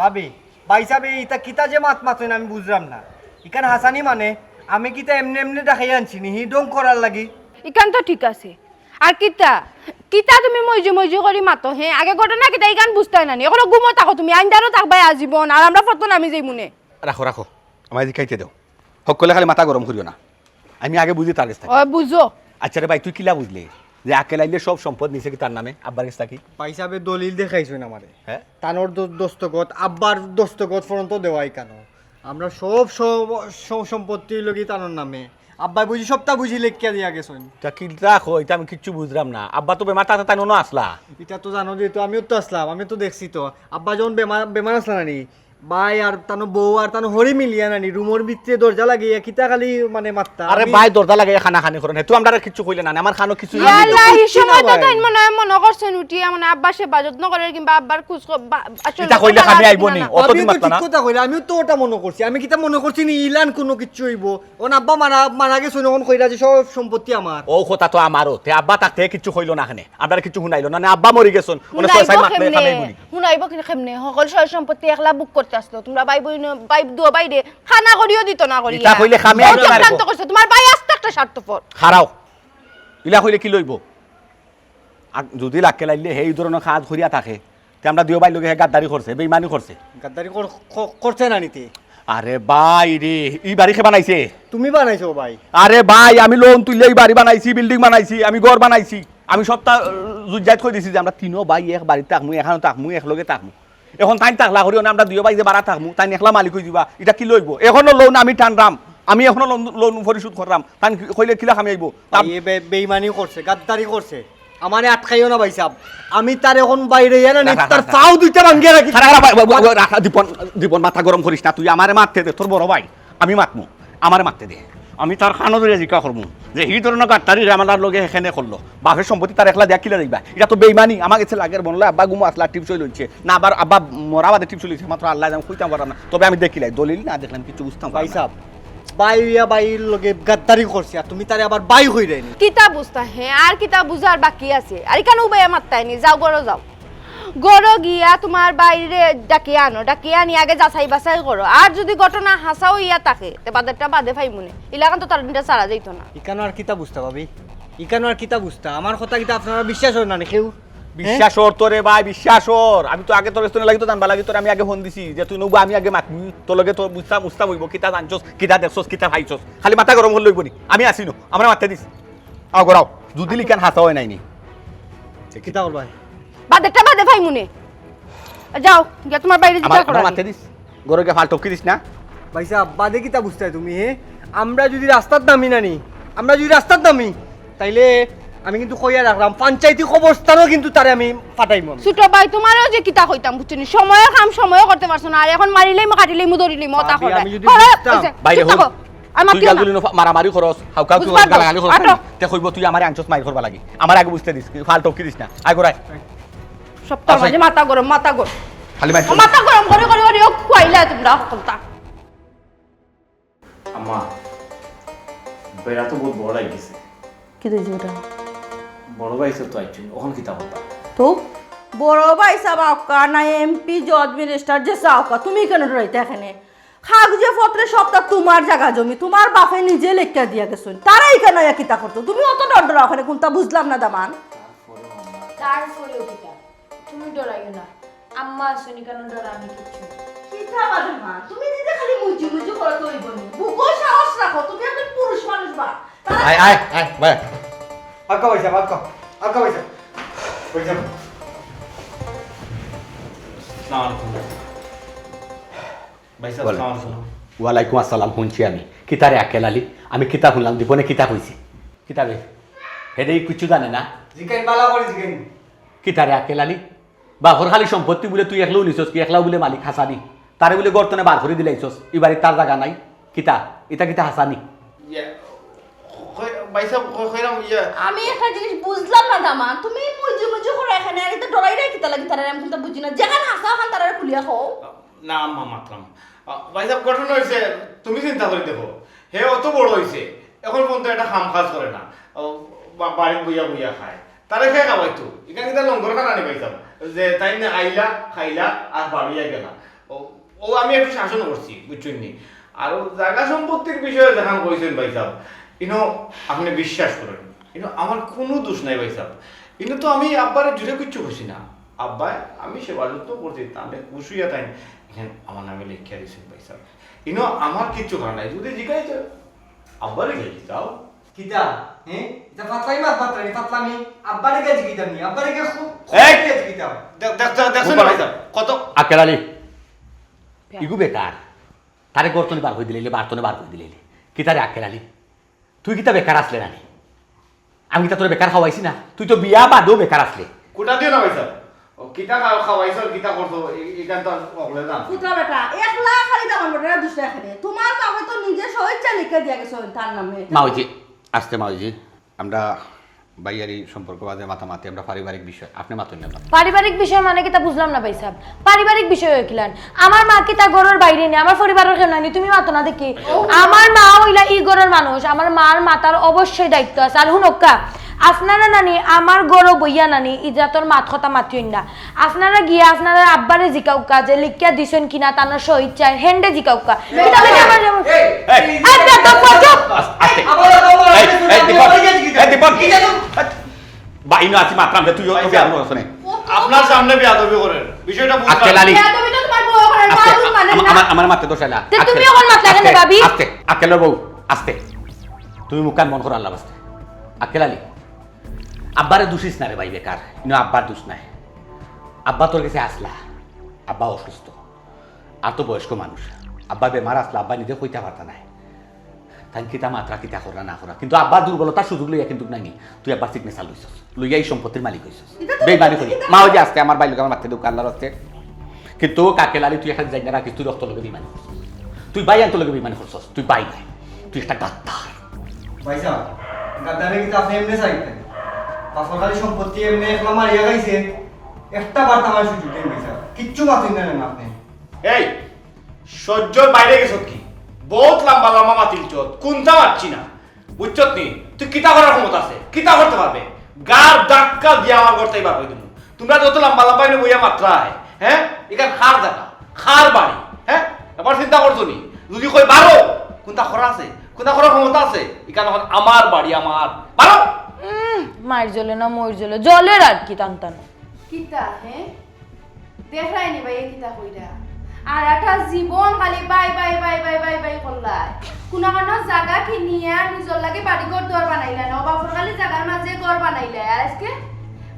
ভাবি, ভাইসাবে ইতা কিতা যে মাত মাতইন আমি বুঝরাম না। ইখান হাছানি মানে, আমি কিতা এমনে এমনে ডাকাইয়া আনছি নি, হি ঢং করার লাগি? ইখান তো ঠিক আছে। আর কিতা, কিতা তুমি মইজু মইজু করি মাতো, হে? আগে ঘটনা কিতা ইখান বুঝতায় না নি? অখনো ঘুমো থাকো তুমি, আন্দারো থাকবায় আজীবন, আর আমরা ফটো নামি যাইমুনে। রাখো, রাখো, আমারে জিকাইতে দেও। হক্কলে খালি মাথা গরম করিও না। আমি আগে বুঝি তার গেছ থাকি। ও, বুঝো। আচ্ছা রে ভাই, তুই কিলা বুঝলে যে আক্কেল আইলে সব সম্পদ নিছে কি তার নামে, আব্বার গেছ থাকি? ভাইসাবে দলিল দেখাইছইন আমারে। হে? তানর দ-, দস্তখত, আব্বার দস্তখত পর্যন্ত দেওয়া ইখানো। আমরা সব স-, স-, সম্পত্তি অইলো গি তানর নামে। আব্বায় বুঝি সবটা বুঝি লেখিয়া দিয়া গেছইন। তা কিতা কও, ইতা আমি কিচ্ছু বুঝরাম না। আব্বা তো বেমার থাকতে তাইন অনো আছলা। ইতা তো জানো যেহেতু আমিও তো আছলাম, আমিও তো দেখছি তো। আব্বা যখন বেমার, বেমার আছলা নানি, ভাই আর তানর বউ আর তানর হরি মিলিয়া নানি রুমর ভিতরে দরজা লাগাইয়া কিতা খালি মানে মাততা। আরে আমি ভাই, দরজা লাগাইয়া কানাকানি করইন, হে তো আমরারে কিচ্ছু কইলা না, আমার কানো কিচ্ছু ইয়া আল্লাহ, ই কিচ্ছু না সময় তো ভাই। তাইন মনে অয় মনে করছইন উঠিয়া মানে আব্বার সেবা যত্ন করার কিংবা আব্বার খোঁজ খ-, বা-, আসল ইতা কইলে কথা কামে আইবো নি? না। অতদিন আমিও তো মাতলা ঠিক না। কথা কইলা, আমিও তো ওটা মনে করছি। আমি কিতা মনে করছি নি ইলান কুনু কিচ্ছু অইবো? অখন আব্বা মারা, মারা গেছইন, অখন কইরা যে সব সম্পত্তি আমার। ও কথা তো আমারও। তে আব্বা থাকতে কিচ্ছু কইলো না কেনে? আমরারে কিচ্ছু হুনাইলো না, না আব্বা মরি গেছইন, অনে ছয় হুনাইবো সাত মাস কেমনে? খানাই বুলি। হুনাইবো কেনে কেমনে? হকল সয় সম্পত্তি একলা ভোগ করতে আছলো। তুমরা ভাই বইন, ভাই দুও ভাইরে কানা করিও দিত না করিয়া। ইতা কইলে কামে আইতো না রে। চক্রান্ত করছে। তুমার ভাই আস্ত একটা স্বার্থপর। খাড়াও। ইলা কইলে কিলা অইবো? আ-, যুদি আক্কেল আইলে হে ই ধরনর কাজ করিয়া থাকে, তে আমরা দুইও ভাইর লগে হে গাদ্দারি করছে, বেইমানি করছে। গাদ্দারি কর-, ক-, করছে না নি তে? আরে ভাই রে, ই বাড়ি কে বানাইছে? তুমি বানাইছো ভাই। আরে ভাই, আমি লোন তুলিয়া ই বাড়ি বানাইছি, বিল্ডিং বানাইছি, আমি ঘর বানাইছি। আমি সবটা জুজাইত কই দিছি যে আমরা তিনো ভাই এক বাড়িত থাকমু, এখানো থাকমু, একলগে থাকমু। এখন তাইন থাকলা করিও না, আমরা দুইও ভাই যে বাড়া থাকমু, তাইন একলা মালিক অই যিবা, ইটা কিলা অইবো? এখনো লোন আমি টানরাম, আমি এখনো লোন পরিশোধ কররাম, তাইন কইলে কিলা কামি আইবো? বেইমানি করছে, গাদ্দারি করছে। আমারে আটকাইও না ভাইসাব, আমি তার এখন বাইরে ইয়া না, তার পাও দুইটা ভাঙ্গিয়া রাখি। খারা, খারা, ভাই, ভাই, ভাই, রাখা, দীপন, দীপন, মাথা গরম করিস না, তুই আমারে মাততে দে, তোর বড় ভাই, আমি মাতমু, আমারে মাততে দে। আমি তার কানো ধরিয়া জিকা করমু যে হি ধরনর গাদ্দারি আমার লগে হেখানে করলো, বাপের সম্পত্তি তার একলা দিয়া কিলা দিবা? ইটা তো বেইমানি। আমার গেছে লাগের মনে অয় আব্বা ঘুমো আছলা, টিপস অই লইছে না, আবার আব্বা মরা বাদে টিপস অই লইছে, মাত্র আল্লায় জানে, কইতাম পাররাম না। তবে আমি দেখিলাই দলিল না দেখলাম কিচ্ছু বুঝতাম পাররাম না। ভাইসাব, ভাই অইয়া ভাইর লগে গাদ্দারি করছে, আর তুমি তারে আবার ভাই কইরায়নি। কিতা বুঝতা হে, আর কিতা বুঝার বাকি আছে? আর ইখানো উবাইয়া মাততায়নি, যাও ঘরো যাও। ঘরো গিয়া তুমার ভাইরে ডাকিয়া আনো, ডাকিয়া আনি আগে যাচাই বাছাই করো। আর যুদি ঘটনা হাছা অইয়া থাকে, তে বাদেরটা বাদে পাইমুনে। ইলাখান তো তার দিনটা ছাড়া যাইতো না। ইখানো আর কিতা বুঝতা ভাবি? ইখানো আর কিতা বুঝতা? আমার কথা কিতা আপনারার বিশ্বাস অয় না নি কেউ? বিশ্বাস অরতো রে ভাই, বিশ্বাস অর। আমি তো আগে তোর গেছ থনে লাগি তো জানবার লাগি তোরে আমি আগে ফোন দিছি যে তুই নবু, আমি আগে মাতমু, তোর লগে তোর বুঝতাম উস্তাম অইবো, কিতা জানছস, কিতা দেখছস, কিতা পাইছস। খালি মাথা গরম করলে অইবো নি? আমি আছি নু, আমারে মাততে দিস। আও ঘরো আও, যুদি ইখান হাছা অয় নায় নি। কিতা করবায়? বাদেরটা বাদে পাইমুনে। যাও, গিয়া তুমার ভাইরে জিকাও। আমারে মাততে দিস। ঘরো গিয়া ফাল টপকি দিস না। ভাইসাব, বাদে কিতা বুঝতায় তুমি, হে? আমরা যুদি রাস্তাত নামি না নি, আমরা যুদি রাস্তাত নামি, তাইলে আমি কিন্তু কইয়া রাখলাম, পঞ্চায়েতি কবরস্থানো কিন্তু তারে আমি ফাটাইমু আমি। ছোট ভাই, তুমারেও যে কিতা কইতাম, বুঝছো নি? সময়র কাম সময়ো করতে পারছো না, আর এখন মারিলাইমু, কাটিলাইমু, ধরিলাইমু, অতা আমি, করবা। আমি যুদি বুঝতাম। ভাইরে, চুপ থাকো। আর মাতিও না। তুই গালি মারামারি করস, হাউকাউ কি গালাগালি করস না। তে কইবো তুই আমারে আনছস মাইর করবার লাগি। আমারে আগে বুঝতে দিস, ফাল টপকি দিস না। আয় ঘরো আয়। সবতার মাঝে মাথা গরম, মাথা গরম। খালি মাইর করস। মাথা গরম করি করি করি ও খুয়াইলা তুমরা হকলতা। আম্মা, বেড়া তো বউত বড় লাগি গেছে। কিতা অইছে বেটা? বড় ভাইসাব তো আইছইন, অখন কিতা করতা? তো বড় ভাইসাব আউক্কা না এমপি, জজ, মিনিস্টার, যে চাউক্কা, তুমি কেনে ডরাইতায় কেনে? কাগজে পত্রে সবতা তুমার জাগা জমি, তুমার বাপে নিজে লেখিয়া দিয়া গেছইন। তারা ইখানো আইয়া কিতা করতো? তুমি অত ডর ডরাও কেনে, কুনতা বুঝলাম না দামান। তারপরেও কিতা? তুমি ডরাইও না। আম্মা আছইন, ইখানো ডরানি কিচ্ছু নাই। কিতা বাদে মা? তুমি নিজে খালি মুজু মুজু করো তো অইবো নি। বুকো সাহস রাখো, তুমি একজন পুরুষ মানুষ বা। আয়, আয়, আয়, ভাই। আউক্কা ভাইসাব, আউক্কা। আউক্কা ভাইসাব। ভাইসাব। আসসালামু আলাইকুম। ভাইসাব, বলেন। আসসালামু আলাইকুম। ওয়ালাইকুম আসসালাম, হুনছি আমি। কিতা রে আক্কেল আলী? আমি কিতা হুনলাম? দীপনে কিতা কইছে? কিতা বে? হেডে কিচ্ছু জানে না? জিকাইন, ভালা করি জিকাইন। কিতা রে আক্কেল আলী? বাপর খালি সম্পত্তি বুলে তুই একলাউ নিছস, কি একলাউ বুলে মালিক? হাছা নি? তারে বুলে ঘর থনে বার করি দিলাইছস, ই বাড়িত তার জাগা নাই? কিতা? ইতা কিতা হাছা নি? ইয়া, কই-, ভাইসাব, কই-, কইরাম, ইয়া। আমি একটা জিনিস বুঝলাম না দামান, তুমি মুজু মুজু করো এখানে, আর ইতা ডরাইরায় কিতা লাগি তারারে, আমি কুনতা বুঝি না। যেখান হাছা অখান তারারে খুলিয়া কও। না আম্মা, মাতরাম। আ, ভাইসাব, ঘটনা অইছে, তুমি চিন্তা করি দেখো, হে অত বড় অইছে, অখন পর্যন্ত একটা কাম কাজ করে না, ও, বা-, বাড়িত বইয়া বইয়া খায়। তারে কে খাওয়াইতো? ইখান কিতা লঙ্গরখানা নি ভাইসাব? যে তাইন আইলা, খাইলা, আর বারইয়া গেলা। ও, ও আমি একটু শাসন করছি, বুঝছইন নি? আর ও জাগা সম্পত্তির বিষয়ে যেখান কইছইন ভাইসাব, ইনো আপনে বিশ্বাস করইন, ইনো আমার কুনু দোষ নাই ভাইসাব। ইনো তো আমি আব্বারে জুরে কিচ্ছু কইছি না। আব্বায় আমি সেবা যত্ন করছি, তানে খুশ অইয়া তাইন ইখান আমার নামে লেখিয়া দিছইন ভাইসাব। ইনো আমার কিচ্ছু করার নাই। যুদি জিকাইতে আব্বারে গেলি যাও। কিতা? হে? ইতা ফাতলামি মাত মাতরায় নি, ফাতলামি। আব্বারে গিয়া জিকাইতাম নি, আব্বারে গিয়া খুব, খুব এই! গিয়া জিকাইতাম। দেখ, দেখ, দেখ, দেখছইন নি ভাইসাব? কত আক্কেল আলী, ইগু বেকার। তারে ঘর থনে বার করি দিলাইলে, বার থনে বার করি দিলাইলে। কিতা রে আক্কেল আলী? তুই কিতা বেকার আছলে না নি? আমি কিতা তোরে বেকার খাওয়াইছি না? তুই তো বিয়া বাদেও বেকার আছলে। কুটা দিও না ভাইসাব। ও, কিতা খাও-, খাওয়াইছো, কিতা করছো, ই-, ইখান তো আর অকলে জানে। পুতরা বেটা, একলা খালি দামান বেটারে দুষরা কেনে। তুমার বাপে তো নিজে স্বইচ্ছায় লেখিয়া দিয়া গেছইন তার নামে। মাউজি, আস্তে মাউজি, আমরা ভাইয়ারি সম্পর্ক বাদে মাতামাতি, আমরা পারিবারিক বিষয়, আপনে মাতইন না। পারিবারিক বিষয় মানে কিতা বুঝলাম না ভাইসাব। পারিবারিক বিষয় অয় কিলান? আমার মা কিতা ঘরর বাইরে নি, আমার পরিবারর কেউ নায় নি, তুমি মাতো না দেখি। আমার মা অইলা ই ঘরর মানুষ, আমার মার মাতার অবশ্যই দায়িত্ব আছে। আর হুনউক্কা, আপনারা নানি আমার ঘরো বইয়া নানি ইজ্জতর মাত কথা মাতিয়ইন না। আপনারা গিয়া আপনারার আব্বারে জিকাউক্কা যে লেখিয়া দিছইন কিনা তান স্বইচ্ছায়, হেনরে জিকাউক্কা। কিতা লেখিয়া আমার এই, এই, এই, এই, বেয়াদব, চুপ! আস্তে। এই, এই, দীপক, এই, দীপক। বা, ইনো আছি মাতরাম যে তুই ও ভাই, বেয়াদব করছ না। আপনার সামনে বেয়াদবি করের। বিষয়টা বুঝলাম। আক্কেল আলী। বেয়াদবি তো তোমার বউ করে। আস্তে, আমার, আমার, আমার মাতে দোষ আইলা। তে তুমি অখন মাতলা কেনে, ভাবি? আস্তে, আক্কেলর বউ, আস্তে। তুমি মুখখান বন্ধ করো আল্লার ওয়াস্তে। আক্কেল আলী, আব্বারে দুষিস না রে ভাই, বেকার। ইনো আব্বার দুষ নাই। আব্বা তোর গেছে আছলা, আব্বা অসুস্থ, আর তো বয়স্ক মানুষ, আব্বা বেমার আছলা, আব্বা নিজে কইতা পারতা নায়। তাইন কিতা মাতরা, কিতা কররা না কররা, কিন্তু আব্বার দুর্বলতার সুযোগ লইয়া কিন্তু নানি তুই আব্বার সিগনেচার লইছস, লইয়া ই সম্পত্তির মালিক অইছস। ইটা তো বেইমানি করি। ইটা মা, ওই যে আস্তে আমার ভাইর লগে আমার মাতে দুখ আল্লার ওয়াস্তে। কিন্তু আক্কেল আলী, তুই একটা জাইগা রাখিস, তুই রক্তর লগে বেইমানি করছস, তুই ভাইয়াইন্তর লগে বেইমানি করছস, তুই ভাই নায়, তুই একটা গাদ্দার। ভাইসাব, গাদ্দারে কিন্তু আপনে এমনে ছাড়িতা নি? বাফর খালি সম্পত্তি এমনে একলা মারিয়া খাইছে, একটা বার তামার সুযোগ দেইন ভাইসাব, কিচ্ছু মাতইন না কেনে আপনে? এই, সহ্যর বাইরে গেছত কি? বউত লাম্বা লাম্বা মাতিলছত, কুনতা মাতছি না, বুঝছত নি? তুই কিতা করার ক্ষমতা আছে? কিতা করতে পারবে? গার ধাক্কা দিয়া আমার ঘর থাকি বার করি দিমু। তুমরা যত লাম্বা লাম্বা ইনো বইয়া মাতরায়, হে? ইখান কার জাগা? কার বাড়ি? হে? একবার চিন্তা করছো নি? যুদি কই বারো, কুনতা করা আছে? কুনতা করার ক্ষমতা আছে? ইখান অখন আমার বাড়ি, আমার। বারো! উম, মাইর জ্বলে না, মইর জ্বলে, জ্বলের আর কি, টান টান। কিতা, হে? দেখরায় নি ভাই, এ কিতা কইরা? আর একটা জীবন খালি bye, bye, bye, bye, bye, bye করলায়। কুনু কানো জাগা কিনিয়া নিজর লাগি বাড়ি ঘর দুয়ার বানাইলা না, ও বাফর খালি জাগার মাঝে ঘর বানাইলা। আর আজকে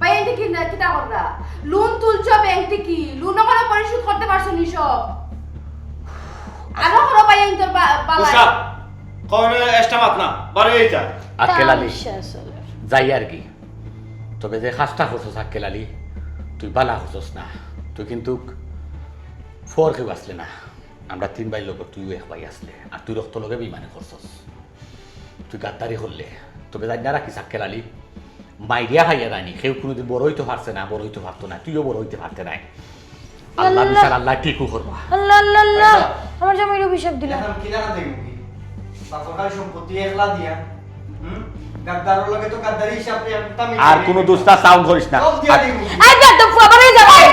ভাই, এনতে কি না, কিতা কররা? লোন তুলছো ব্যাংক থাকি, লোন অখনো পরিশোধ করতে পারছো নি সব? আরো করো ভাই, এনতর বা-, বালাই। উষা, কওনে এক্সট্রা মাত না, বাড়ি যাইতা। আক্কেল আলী, তামাশা চলের। যাই আর কি। তবে যে কাজটা করছস আক্কেল আলী, তুই বালা করছস না। তুই কিন্তু ফর কেউ আছলে না। আমরা তিন ভাইর লগর তুইও এক ভাই আছলে। আর তুই রক্তর লগে বেইমানি করছস। তুই গাদ্দারি করলে। তবে জানিয়া রাখিস আক্কেল আলী, মাইরিয়া খাইয়া জানি, কেউ কুনুদিন বড় অইতো পারছে না, বড় অইতো পারতো না, তুইও বড় অইতে পারতে নায়। আল্লাহ আল্লাহ। বিচার আল্লায় ঠিকউ করবা। আল্লাহ, আল্লাহ, আল্লাহ। আচ্ছা। আমার জামাইরে অভিশাপ দিলা। অখন কিলা না দেখবো কি? বাফর খালি সম্পত্তি একলা দিয়া। হুম? গাদ্দারর লগে তো গাদ্দারি হিসাব রে, আমি তো আমি আর জানি কুনু না। দুস্তা সাউন্ড করিস না। সব দিয়া আর দেখবো কি? এই বেয়াদব ফুয়া, বাড়ি যা, বাড়ি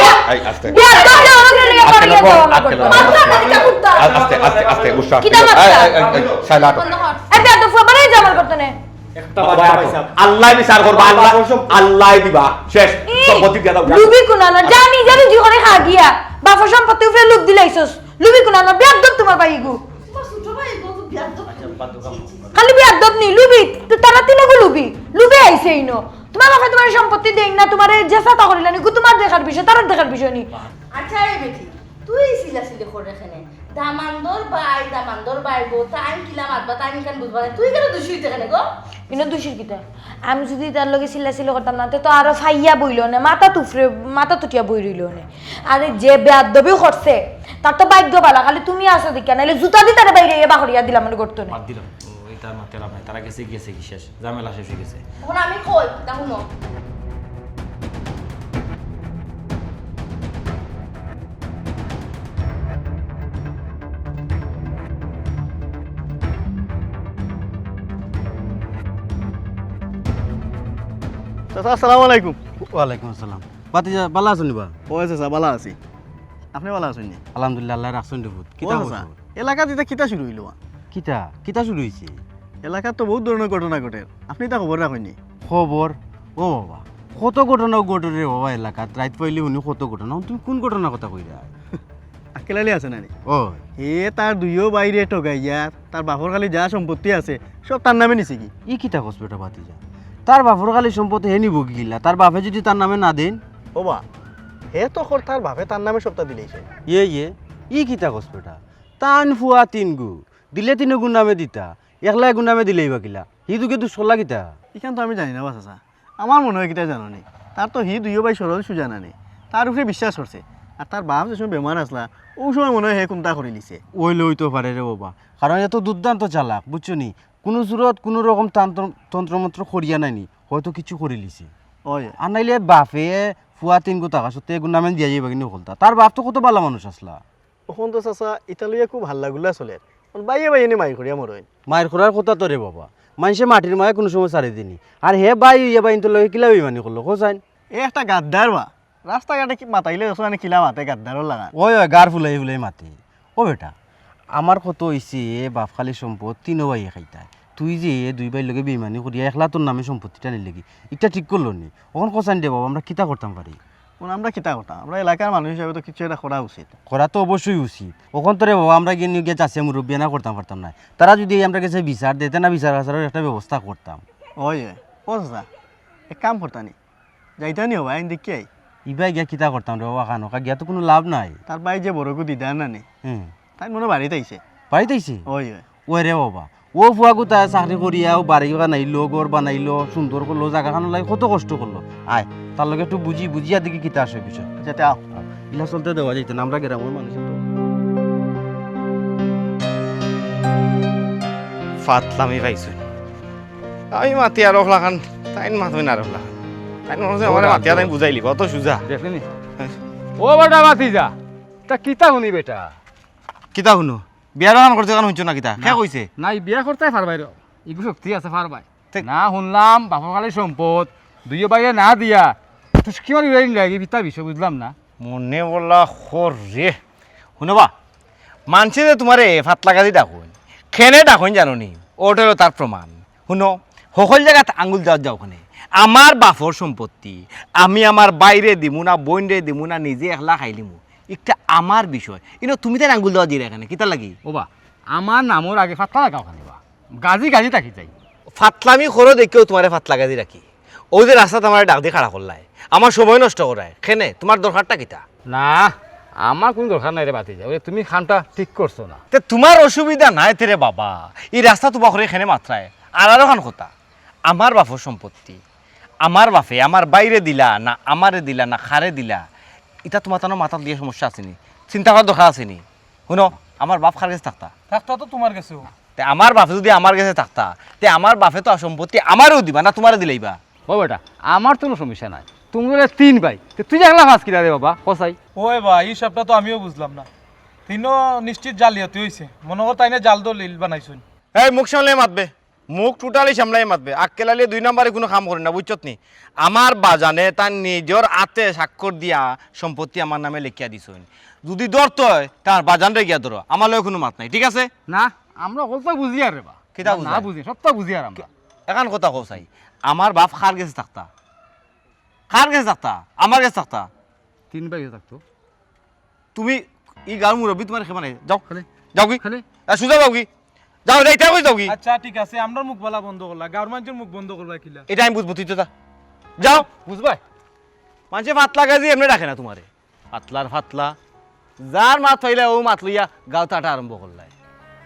যা। এই, আস্তে। বেয়াদব ফুয়া, বাড়ি যা, বাড়ি যা। আস্তে, আস্তে, আস্তে, আস্তে, আস্তে, গুসা। কিতা মাতলা? এই, এই, এই, এই, শালা আটো। বন্ধ কর। এই বেয়াদব ফুয়া, বাড়ি যা, আমার করতে নে। একটা বাবা, বাচ্চা পাইছা। আল্লায় বিচার করবা, আল্লাহ, বাবা, সব আল্লায় দিবা। শেষ। ই, সম্পত্তি দিয়া দাও। লুবি কুনানো, জানি, জানি, জি করে খা গিয়া। বাফর সম্পত্তি উপরে লুব দিলাইছস। লুবি কুনানো, বেয়াদব তুমার ভাইগু। তুমার ছোট ভাইগু তো বেয়াদব। আচ্ছা, বাদ দাও। খালি বেয়াদব নি, লুবি। তো তারা তিনগু লুবি। লুবি আইছে ইনো। তুমার বাফে তুমার সম্পত্তি দেইন না, তুমারে যে সাতা করিলা নি, গু তুমার দেখার বিষয়, তারার দেখার বিষয় নি। আচ্ছা, এই বেটি, তুই চিল্লাচিল্লি করে কেনে? দামান্দর ভাই, দামান্দর ভাইর বউ, তাইন কিলা মাতবা, তাইন ইখান বুঝবা না। তুই কেনে দুষি অইতে কেনে গো? ইনো দুষির কিতা? আমি যুদি তার লগে চিল্লাচিল্লি করতাম না, তে তো আরো ফাইয়া বইলো নে, মাথা তুফরে, মাথা তুটিয়া বই রইলো নে। আরে যে বেয়াদবি করছে, তার তো ভাগ্য বালা, খালি তুমি আছো দেখিয়া, নাইলে জুতা দি তারে বাইরে ইয়ে বাহরিয়া দিলাম মানে করতো না। বাদ দিলাম, ও, ইতা মাতে লাভ নাই, তারা গেছে, গেছে কি শেষ, ঝামেলা শেষ অই গেছে। অখন আমি কই, তা হুনো। চাচা, আসসালামু আলাইকুম। ওয়ালাইকুম আসসালাম। ভাতিজা, বালা আছো নি বা? অয় চাচা, বালা আছি। আপনে বালা আছইন নি? আলহামদুলিল্লাহ, আল্লায় রাখছইন রে পুত। কিতা অয় খবর? চাচা, এলাকাত ইতা কিতা শুরু অইলো? কিতা? কিতা শুরু অইছে? এলাকাত তো বউত ধরনর ঘটনা ঘটের। আপনে ইতা খবর রাখইন নি? খবর? ও বাবা, কত ঘটনা ঘটের রে বাবা এলাকাত। রাইত পাইলে হুনি কত ঘটনা। তুমি কুন ঘটনার কথা কইরায়? আক্কেল আলী আছে না নি? ও। হে তার দুইও ভাইরে ঠগাইয়া, তার বাফর খালি যা সম্পত্তি আছে, সব তার নামে নিছে গি। ই কিতা কস বেটা ভাতিজা? তার বাফর খালি সম্পত্তি হে নিবো কিলা? তার বাফে যুদি তার নামে না দেইন? ও বা, হে তো কর তার বাফে তার নামে সবতা দিলাইছে। ইয়ে, ইয়ে, ই কিতা কস বেটা? তান ফুয়া তিনগু, দিলে তিনগুর নামে দিতা, একলা এগুর নামে দিলাইবা কিলা? হি দুগে দুষ করলা কিতা? ইখান তো আমি জানি না বা চাচা। আমার মনে অয় কিতা জানো নি, তার তো হি দুইও ভাই সরল সুজা নানি, তার উপরে বিশ্বাস করছে। আর তার বাফ যে সময় বেমার আছলা, অউ সময় মনে অয় হে কুন্তা করিলিছে। অইলে অইতো পারে রে বাবা, কারণ এ তো দুর্দান্ত চালাক, বুঝছো নি? কুনু সুরত কুনু রকম তন্ত্র, তন্ত্রমন্ত্র করিয়া নায় নি, হয়তো কিচ্ছু করিলিছে। অয়। আর নাইলে বাফে ফুয়া তিনগু থাকা সত্ত্বে এগুর নামে দিয়া যাইবা কিনি হকলতা। তার বাফ তো কত বালা মানুষ আছলা। অখন তো চাচা ইতা লইয়া খুব হাল্লাগুল্লা চলের। অখন ভাইয়ে ভাইয়ে নি মাইর করিয়া মরইন। মাইর করার কথা তো রে বাবা। মাইনষে মাটির মায়া কুনু সময় ছাড়ি দেয়নি। আর হে ভাই অইয়া ভাইন্তর লগে কিলা বেইমানি করলো, কও চাইন? এ একটা গাদ্দার বা। রাস্তাঘাটে কি মাতাইলে দেখছো মানে কিলা মাতে গাদ্দারর লাখান। অয়, অয়, গার ফুলাই ফুলাই মাতে। ও বেটা, আমার কথা অইছে, এ বাফ খালি সম্পদ তিনো ভাইয়ে খাইতায়। তুই যে এ দুই ভাইর লগে বেইমানি করিয়া একলা তোর নামে সম্পত্তিটা নিলে গি, ইটা ঠিক করলো নি। অখন কও চাইন দে বাবা, আমরা কিতা করতাম পারি? এখন আমরা কিতা করতাম? আমরা এলাকার মানুষ হিসাবে তো কিছু একটা করা উচিত। করা তো অবশ্যই উচিত। অখন তো রে বাবা, আমরা গিয়া নিয়া গিয়া চাচিয়া মুরব্বিয়ানা করতাম পারতাম না। তারা যুদি আমরার গেছে বিচার দেয়, তে না বিচার আচারর একটা ব্যবস্থা করতাম। ওই, ওই। ও চাচা, এক কাম করতা নি। যাইতা নি হবা, আইন দেখিয়াই। ইবায় গিয়া কিতা করতাম রে বাবা, খানো কা গিয়া তো কুনু লাভ নাই। তার ভাই যে বড় গু দিদার না নি। হুম। তাই মনো বাড়িত আইছে। বাড়িত আইছে? ওই, ওই। ওই রে বাবা, ও ফুয়াগুতা চাকরি করিয়া, ও বাড়ি বানাইলো, ঘর বানাইলো, সুন্দর করলো, জাগা খানো লাগি কত কষ্ট করলো। আয়, তার লগে একটু বুঝি, বুঝিয়া দেখি কিতা আছে বিষয়। আচ্ছা, তে আও। ইলা চলতে দেওয়া যাইতো না, আমরা গ্রামর মানুষ তো। ফাতলামি পাইছো। আমি মাতি আর অখলাখান, তাইন মাতইন আর অখলাখান। তাইন মনে হয় আমার ওরা মাতিয়া তাই বুঝাইলি, অত সুজা। দেখলি নি? ও বেটা মাতি যা, তা কিতা হুনি বেটা? কিতা হুনো? বিয়ার অখান করতে কান হুনছো না কিতা? কে না। কইছে? না, ই বিয়া করতে পারবায় রে। ইগু শক্তি আছে পারবায়। তে- না হুনলাম, বাপর খালি সম্পদ, দুইও ভাইয়ে না দিয়া, তুস্কি মারি উড়াই নিলে কি পিতা বিষয় বুঝলাম না। মনে বলা খর রে। হুনো বা, মানষে যে তুমারে ফাতলা গাজি ডাকইন, কেনে ডাকইন জানো নি? ওটা অইলো তার প্রমাণ। হুনো, হকল জাগাত আঙ্গুল দেওয়াত যাও কেনে। আমার বাপর সম্পত্তি, আমি আমার ভাইরে দিমু না, বইনরে দিমু না, নিজে একলা খাইলিমু। ইটা আমার বিষয়। ইনো তুমি তাইন আঙ্গুল দেওয়াত যাইরায় কেনে, কিতার লাগি? ও বা, আমার নামর আগে ফাতলা লাগাও কেনে বা? গাজি গাজি থাকি যাই। ফাতলামি করো দেখিও তুমারে ফাতলা গাজি রাখি। অউ যে রাস্তাত আমারে ডাক দি খাড়া করলায়, আমার সময় নষ্ট করায়। কেনে, তুমার দরকারটা কিতা? না, আমার কুনু দরকার নাই রে ভাতিজা। ওরে, তুমি খানটা ঠিক করছো না। তে তুমার অসুবিধা নাই তে রে বাবা, ই রাস্তাত উবা করি কেনে মাতরায়? আর আরো খান কথা, আমার বাপর সম্পত্তি, আমার বাপে আমার ভাইরে দিলা না, আমারে দিলা না, কারে দিলা, ইটা তুমার তানো মাথাত দিয়া সমস্যা আছে নি? চিন্তা করার দরকার আছে নি? হুনো, আমার বাপ কার গেছে থাকতা? থাকতা তো তুমার গেছেউ। তে আমার বাপে যুদি আমার গেছে থাকতা, তে আমার বাপে তো সম্পত্তি আমারেউ দিবা না, তুমারে দিলাইবা? ও বেটা, আমার তো কুনু সমস্যা নাই। তুমরা তিন ভাই, তে তুই একলা ফাঁস কিলা রে বাবা, কসাই? ওই বা, ই হিসাবটা তো আমিও বুঝলাম না। তিনও নিশ্চিত জালিয়াতি অইছে। মনো কর তাইনে জাল দলিল বানাইছইন। এই মুখ সামলাই মাতবে, মুখ totally সামলাই মাতবে। আক্কেল আলীয়ে দুই নাম্বারি কুনু কাম করইন না, বুঝছত নি? আমার বাজানে তার নিজর আতে স্বাক্ষর দিয়া সম্পত্তি আমার নামে লেখিয়া দিছইন। যুদি ধরতে অয়, তার বাজানরে গিয়া ধরো, আমার লগে কুনু মাত নাই, ঠিক আছে? না, আমরা অকলতা বুঝিয়ার রে বা। কিতা না, না বুঝায়? বুঝি, সবতা বুঝিয়ার আমরা। এখান কথা কও চাই, আমার বাপ কার গেছে থাকতা? কার গেছে থাকতা? আমার গেছে থাকতা। তিন ভাই থাকতো। তুমি ই গাঁওর মুরব্বি, তুমার খেপানে যাও। খালি। যাও কি? খালি। আ, সুজা যাও কি? যাও, যাইতে কই যাও কি? আচ্ছা, ঠিক আছে, আমরার মুখ বালা বন্ধ করলা, গাঁওর মানষর মুখ বন্ধ করবা কিলা? ইটা আমি বুঝবো, তুই তো যা। যাও। বুঝবায়? মানষে ফাতলা গাজি এমনে ডাকে না তুমারে। ফাতলার ফাতলা। যার মাত পাইলা অউ মাত লইয়া গাঁওত আটা আরম্ভ করলায়।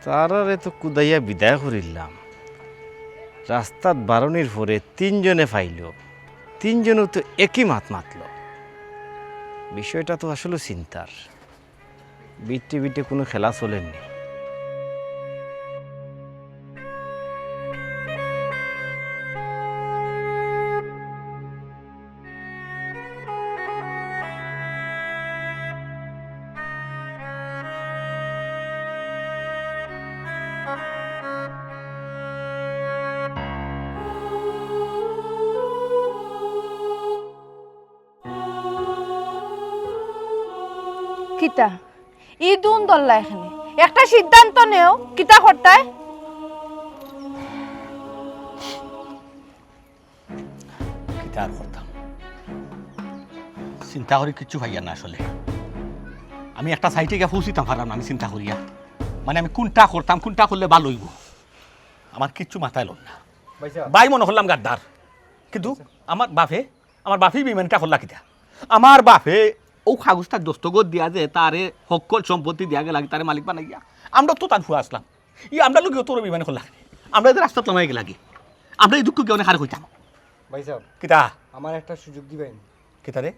তারারে তো কুদাইয়া বিদায় করিলাম। রাস্তাত বারনির পরে তিনজনে পাইলো, তিনজনেউ তো একই মাত মাতলো। বিষয়টা তো আসলে চিন্তার। বিটে বিটে কুনু খেলা চলের নি। কিতা? ই দুন ধরলা এখানে। একটা সিদ্ধান্ত নেও, কিতা করতায়? কিতা আর করতাম? চিন্তা করি কিচ্ছু পাইয়ার না আসলে। আমি একটা সাইডে গিয়া পৌঁছিতাম পারলাম না, আমি চিন্তা করিয়া। মানে আমি কুনটা করতাম, কুনটা করলে ভালা অইবো। আমার কিচ্ছু মাথায় লয় না। ভাই সাহেব। ভাই মনো করলাম গাদ্দার। কিন্তু আমার বাপে আমার বাপেউ বেইমানিটা করলা কিতা? আমার বাপে অউ কাগজটা দস্তখত দিয়া যে তারে হক্কল সম্পত্তি দিয়া গেলা, তারে মালিক বানাইয়া। আমরা তো তান ফুয়া আছলাম। ই আমরার লগে অত বড় বেইমানি করলা কেনে? আমরা যে রাস্তাত লামাই গেলাগি। আমরা ই দুঃখ কেউ কারে কইতাম? ভাই সাহেব, কিতা? আমার একটা সুযোগ দিবাইন। কিতা রে?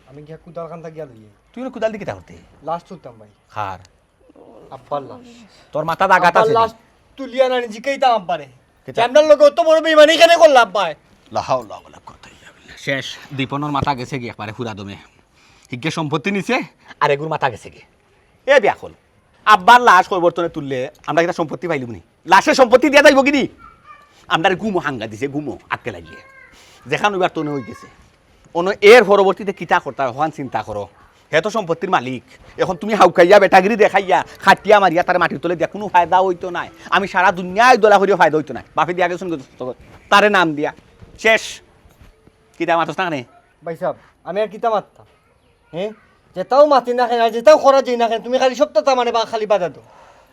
আমি গিয়া কুদাল খান্তা গিয়া লইয়া। তুই কুদাল দি কিতা করতে? লাশ তুলতাম ভাই। কার? আব্বার লাশ। তোর মাথাত আঘাত আব্বার আছে নি? লাশ তুলিয়া আনি জিকাইতাম আব্বারে। কিতা? যে আমরার লগে অত বড় বেইমানি কেনে করলা আব্বায়? লা হাওলা ওয়ালা কুওয়াতা ইল্লা বিল্লাহ। শেষ। দীপনর মাথা গেছেগি একবারে পুরা দমে। হিগে সম্পত্তি নিছে, আর এগুর মাথা গেছেগি। এ বেআক্কল। আব্বার লাশ কবর তনে তুললে আমরা কিতা সম্পত্তি পাইলিমু নি? লাশে সম্পত্তি দিয়া যাইবোগি নি? আমরারে ঘুমো হাঙ্গা দিছে, ঘুমো আক্কেল আইলে। যেখান অইবার তনে অইগেছে। অনো এর পরবর্তীতে কিতা করতা, অখান চিন্তা করো। হে তো সম্পত্তির মালিক। এখন তুমি হাউকাইয়া, বেটাগিরি দেখাইয়া, খাটিয়া মারিয়া তারে মাটির তলে দিয়া কুনু ফায়দা অইতো নায়। আমি সারা দুনিয়ায় দলা করিয়াও ফায়দা অইতো নায়। বাপে দিয়া গেছইন গো দস্তখত। তারে নাম দিয়া। শেষ। কিতা মাতস না কেনে? ভাই সাহেব, আমি আর কিতা মাততাম? হ্যাঁ, যেটাও মাতি না কেন আর যেটাও করা যায় না কেন, তুমি খালি সবটা তার মানে বা খালি বাধা দাও।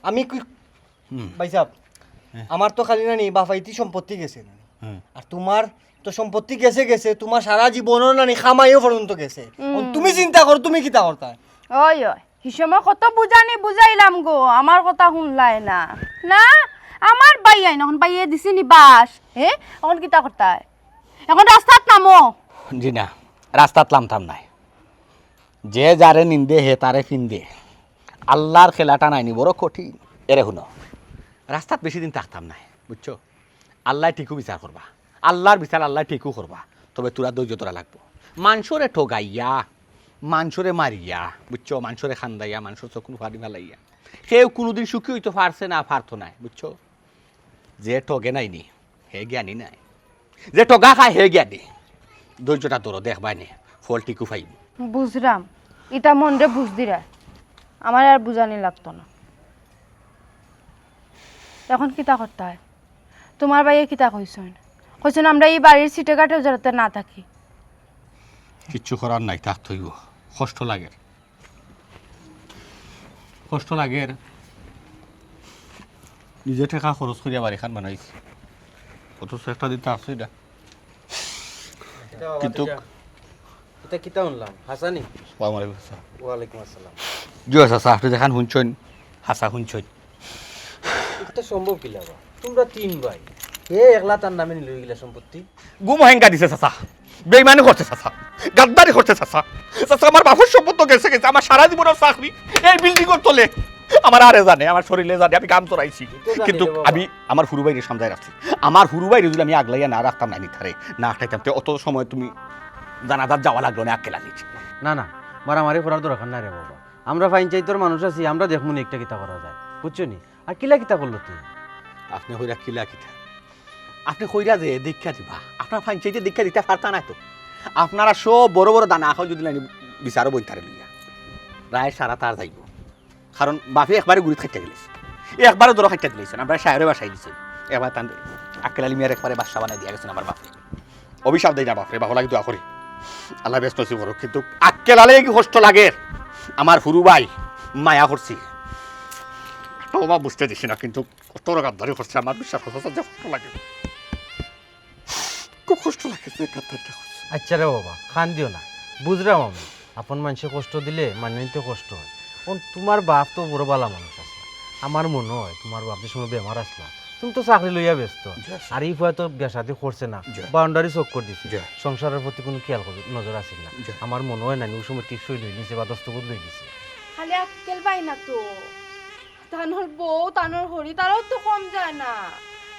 আমি কি হুম। ভাই সাহেব, হ্যাঁ। আমার তো খালি নানি বাফাইতি সম্পত্তি গেছে নানি। হ্যাঁ। আর তোমার তো সম্পত্তি গেছে গেছে, তোমার সারা জীবনও নানি কামাইও পর্যন্ত গেছে। হুম। এখন তুমি চিন্তা করো, তুমি কিতা করতায়? ওই, ওই, হি সময় কত বুঝানি বুঝাইলাম গো, আমার কথা শুনলায় না। না, আমার ভাইয়াইন, এখন ভাইয়ে দিছে নি বাস, হ্যাঁ? এখন কিতা করতায়? এখন রাস্তাত নামো। জি না, রাস্তাত লামতাম নায়। যে যারে নিন্দে হে তারে ফিন্দে। আল্লার খেলাটা নায়নি, বড় কঠিন। এরে হুনো, রাস্তাত বেশি দিন থাকতাম নায়, বুঝছো? আল্লায় ঠিকউ বিচার করবা, আল্লার বিচার আল্লায় ঠিকউ করবা। তবে থুড়া ধৈর্য ধরা লাগবো। মানষরে ঠগাইয়া, মানষরে মারিয়া, বুঝছো, মানষরে কান্দাইয়া, মানষর চকুর পানি ফালাইয়া কেউ কুনুদিন সুখী অইতো পারছে না, পারতো নায়, বুঝছো? যে ঠগে নায়নি, হে জ্ঞানী নায়। যে ঠগা খায়, হে জ্ঞানী। ধৈর্যটা ধরো, দেখবায় নে, ফল ঠিকউ পাইবো। বুঝরাম, ইটা মনরে বুঝ দিরা, আমারে আর বুঝানি লাগতো না। এখন কিতা করতায়? তোমার ভাইয়ে কিতা কইছইন? কইছইন আমরা ই বাড়ির সিটে ঘাটেও যাতে না থাকি। কিচ্ছু করার নাই, থাকতে অইবো। কষ্ট লাগের, কষ্ট লাগের। নিজে টেকা খরচ করিয়া বাড়িখান বানাইছি, অথচ একটা দিন তো আছে এটা। কিন্তু ইটা কিতা হুনলাম? হাছানি? আসসালামু আলাইকুম, স্যার। ওয়ালাইকুম আসসালাম। জি, স্যার, স্যার, আপনি যেখান হুনছইন, হাছা হুনছইন। ইটা সম্ভব কিলা বা? তোমরা তিন ভাই, হে একলা তার নামে নিল ইলা সম্পত্তি? গুম হেঙ্গা দিছে চাচা, বেইমানি করছে চাচা, গাদ্দারি করছে চাচা। চাচা, আমার বাপর সম্পদ তো গেছে গেছে, আমার সারা জীবনর চাকরি এই বিল্ডিংর তলে। আমার আরে জানে, আমার শরীরে জানে, আমি কাম চড়াইছি। তো জানি কিন্তু রে বাবা। আমি আমার হুরু ভাইরে সামজায় রাখছি। আমার হুরু ভাইরে যদি আমি আগলাইয়া না রাখতাম, না নিতারে না আটকাইতাম, তে অত সময় তুমি জানাজাত যাওয়া লাগলো না আক্কেল আলীর। না, না, মারামারি করার দরকার নাই রে বাবা। আমরা পঞ্চায়েতর মানুষ আছি, আমরা দেখমু নি একটা কিতা করা যায়, বুঝছো নি? আর কিলা কিতা করলো তুই? আপনি কইরা কিলা কিতা? আপনি কইরা যে দেখিয়া দিবা, আপনার পঞ্চায়েতে দেখিয়া দিতা পারতা না তো। আপনারা সব বড় বড় দানা এখন যদি নানি বিচারো বইতারে লইয়া, রায় সারা তার যাইব। কারণ বাপে একবারে গুড়িত খাইতে গেলেছে, একবারে ধরো খাইতে দিলেছেন, আমরা সাহেবের বাসায় দিচ্ছেন। একবার তান আক্কেল আলী মিয়ার একবারে বাদশা বানাই দিয়া গেছেন আমার বাপে। অভিশাপ দেই না বাপরে, বাপর লাগি দোয়া করি, আল্লাহ বেশ নসিব করুক। কিন্তু আক্কেল আলী কি কষ্ট লাগে, আমার হুরু ভাই মায়া করছি, তো বা বুঝতে দিছি না, কিন্তু কত গাদ্দারি করছে, আমার বিশ্বাস করছে যে কষ্ট লাগে, খুব কষ্ট লাগে যে গাদ্দারিটা করছে। আচ্ছা রে বাবা, কান্দিও না, বুঝরাম আমি, আপন মানষে কষ্ট দিলে মানিয়া নিতে কষ্ট হয়। এখন তোমার বাপ তো বড় ভালা মানুষ আছে, আমার মনে হয় তোমার বাপ যে সময় বেমার আসলা, তুমি তো চাকরি লইয়া ব্যস্ত, জি, স্যার। আর ই ফুয়া তো বিয়া শাদী করছে না, জি। বাউন্ডারি চক্কর দিছে, জি। সংসারের প্রতি কোনো খেয়াল করি, নজর আছিল না। জি। আমার মনে হয় না, ও সময় ঠিক সই লই নিছে বা দস্তখত লই দিছে। খালি আক্কেল ভাই না তো, তানর বউ, তানর হরি, তারাও তো কম যায় না।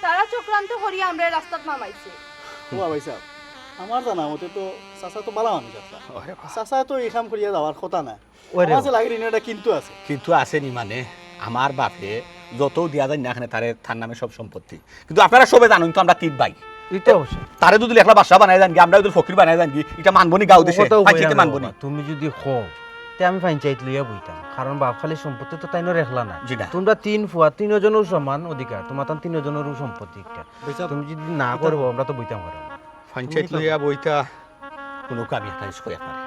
তারা চক্রান্ত করি আমরা রাস্তাত নামাইছে। ও ভাই সাহেব, আমার জানা মতে তো চাচা তো ভালা মানুষ আছে। ওরে বাবা। চাচা তো এই কাম করিয়া যাওয়ার কথা না। ওরে আমার বাবা। কাছে লাগে নি এটা কিন্তু আছে। কিন্তু আছে নি মানে, আমার বাপে যত দিয়া যায় না কেনে তারে, তার নামে সব সম্পত্তি। কিন্তু আপনারা সবে জানেন তো আমরা তিন ভাই। এটা অবশ্যই। তারে যদি একলা বাদশা বানাই যান কি, আমরা যদি ফকির বানাই যান কি, এটা মানবো নি গাঁও দেশে? ও কথাও কইরা পঞ্চায়েতে না মানবো নি? বাবা, তুমি যদি কও, তে আমি পঞ্চায়েত লইয়া বইতাম। কারণ বাপ খালি সম্পত্তি তো তাইনর একলা না। জি না। তোমরা তিন ফুয়া, তিনজনও সমান অধিকার। তোমার তান তিনজনেরও সম্পত্তি একটা। ভাই সাহেব, তুমি যদি না এটা করো, আমরা তো বইতাম পারবো না। পঞ্চায়েত তুমি লইয়া বইতা কোনো কাম একটা ইস করে পারে।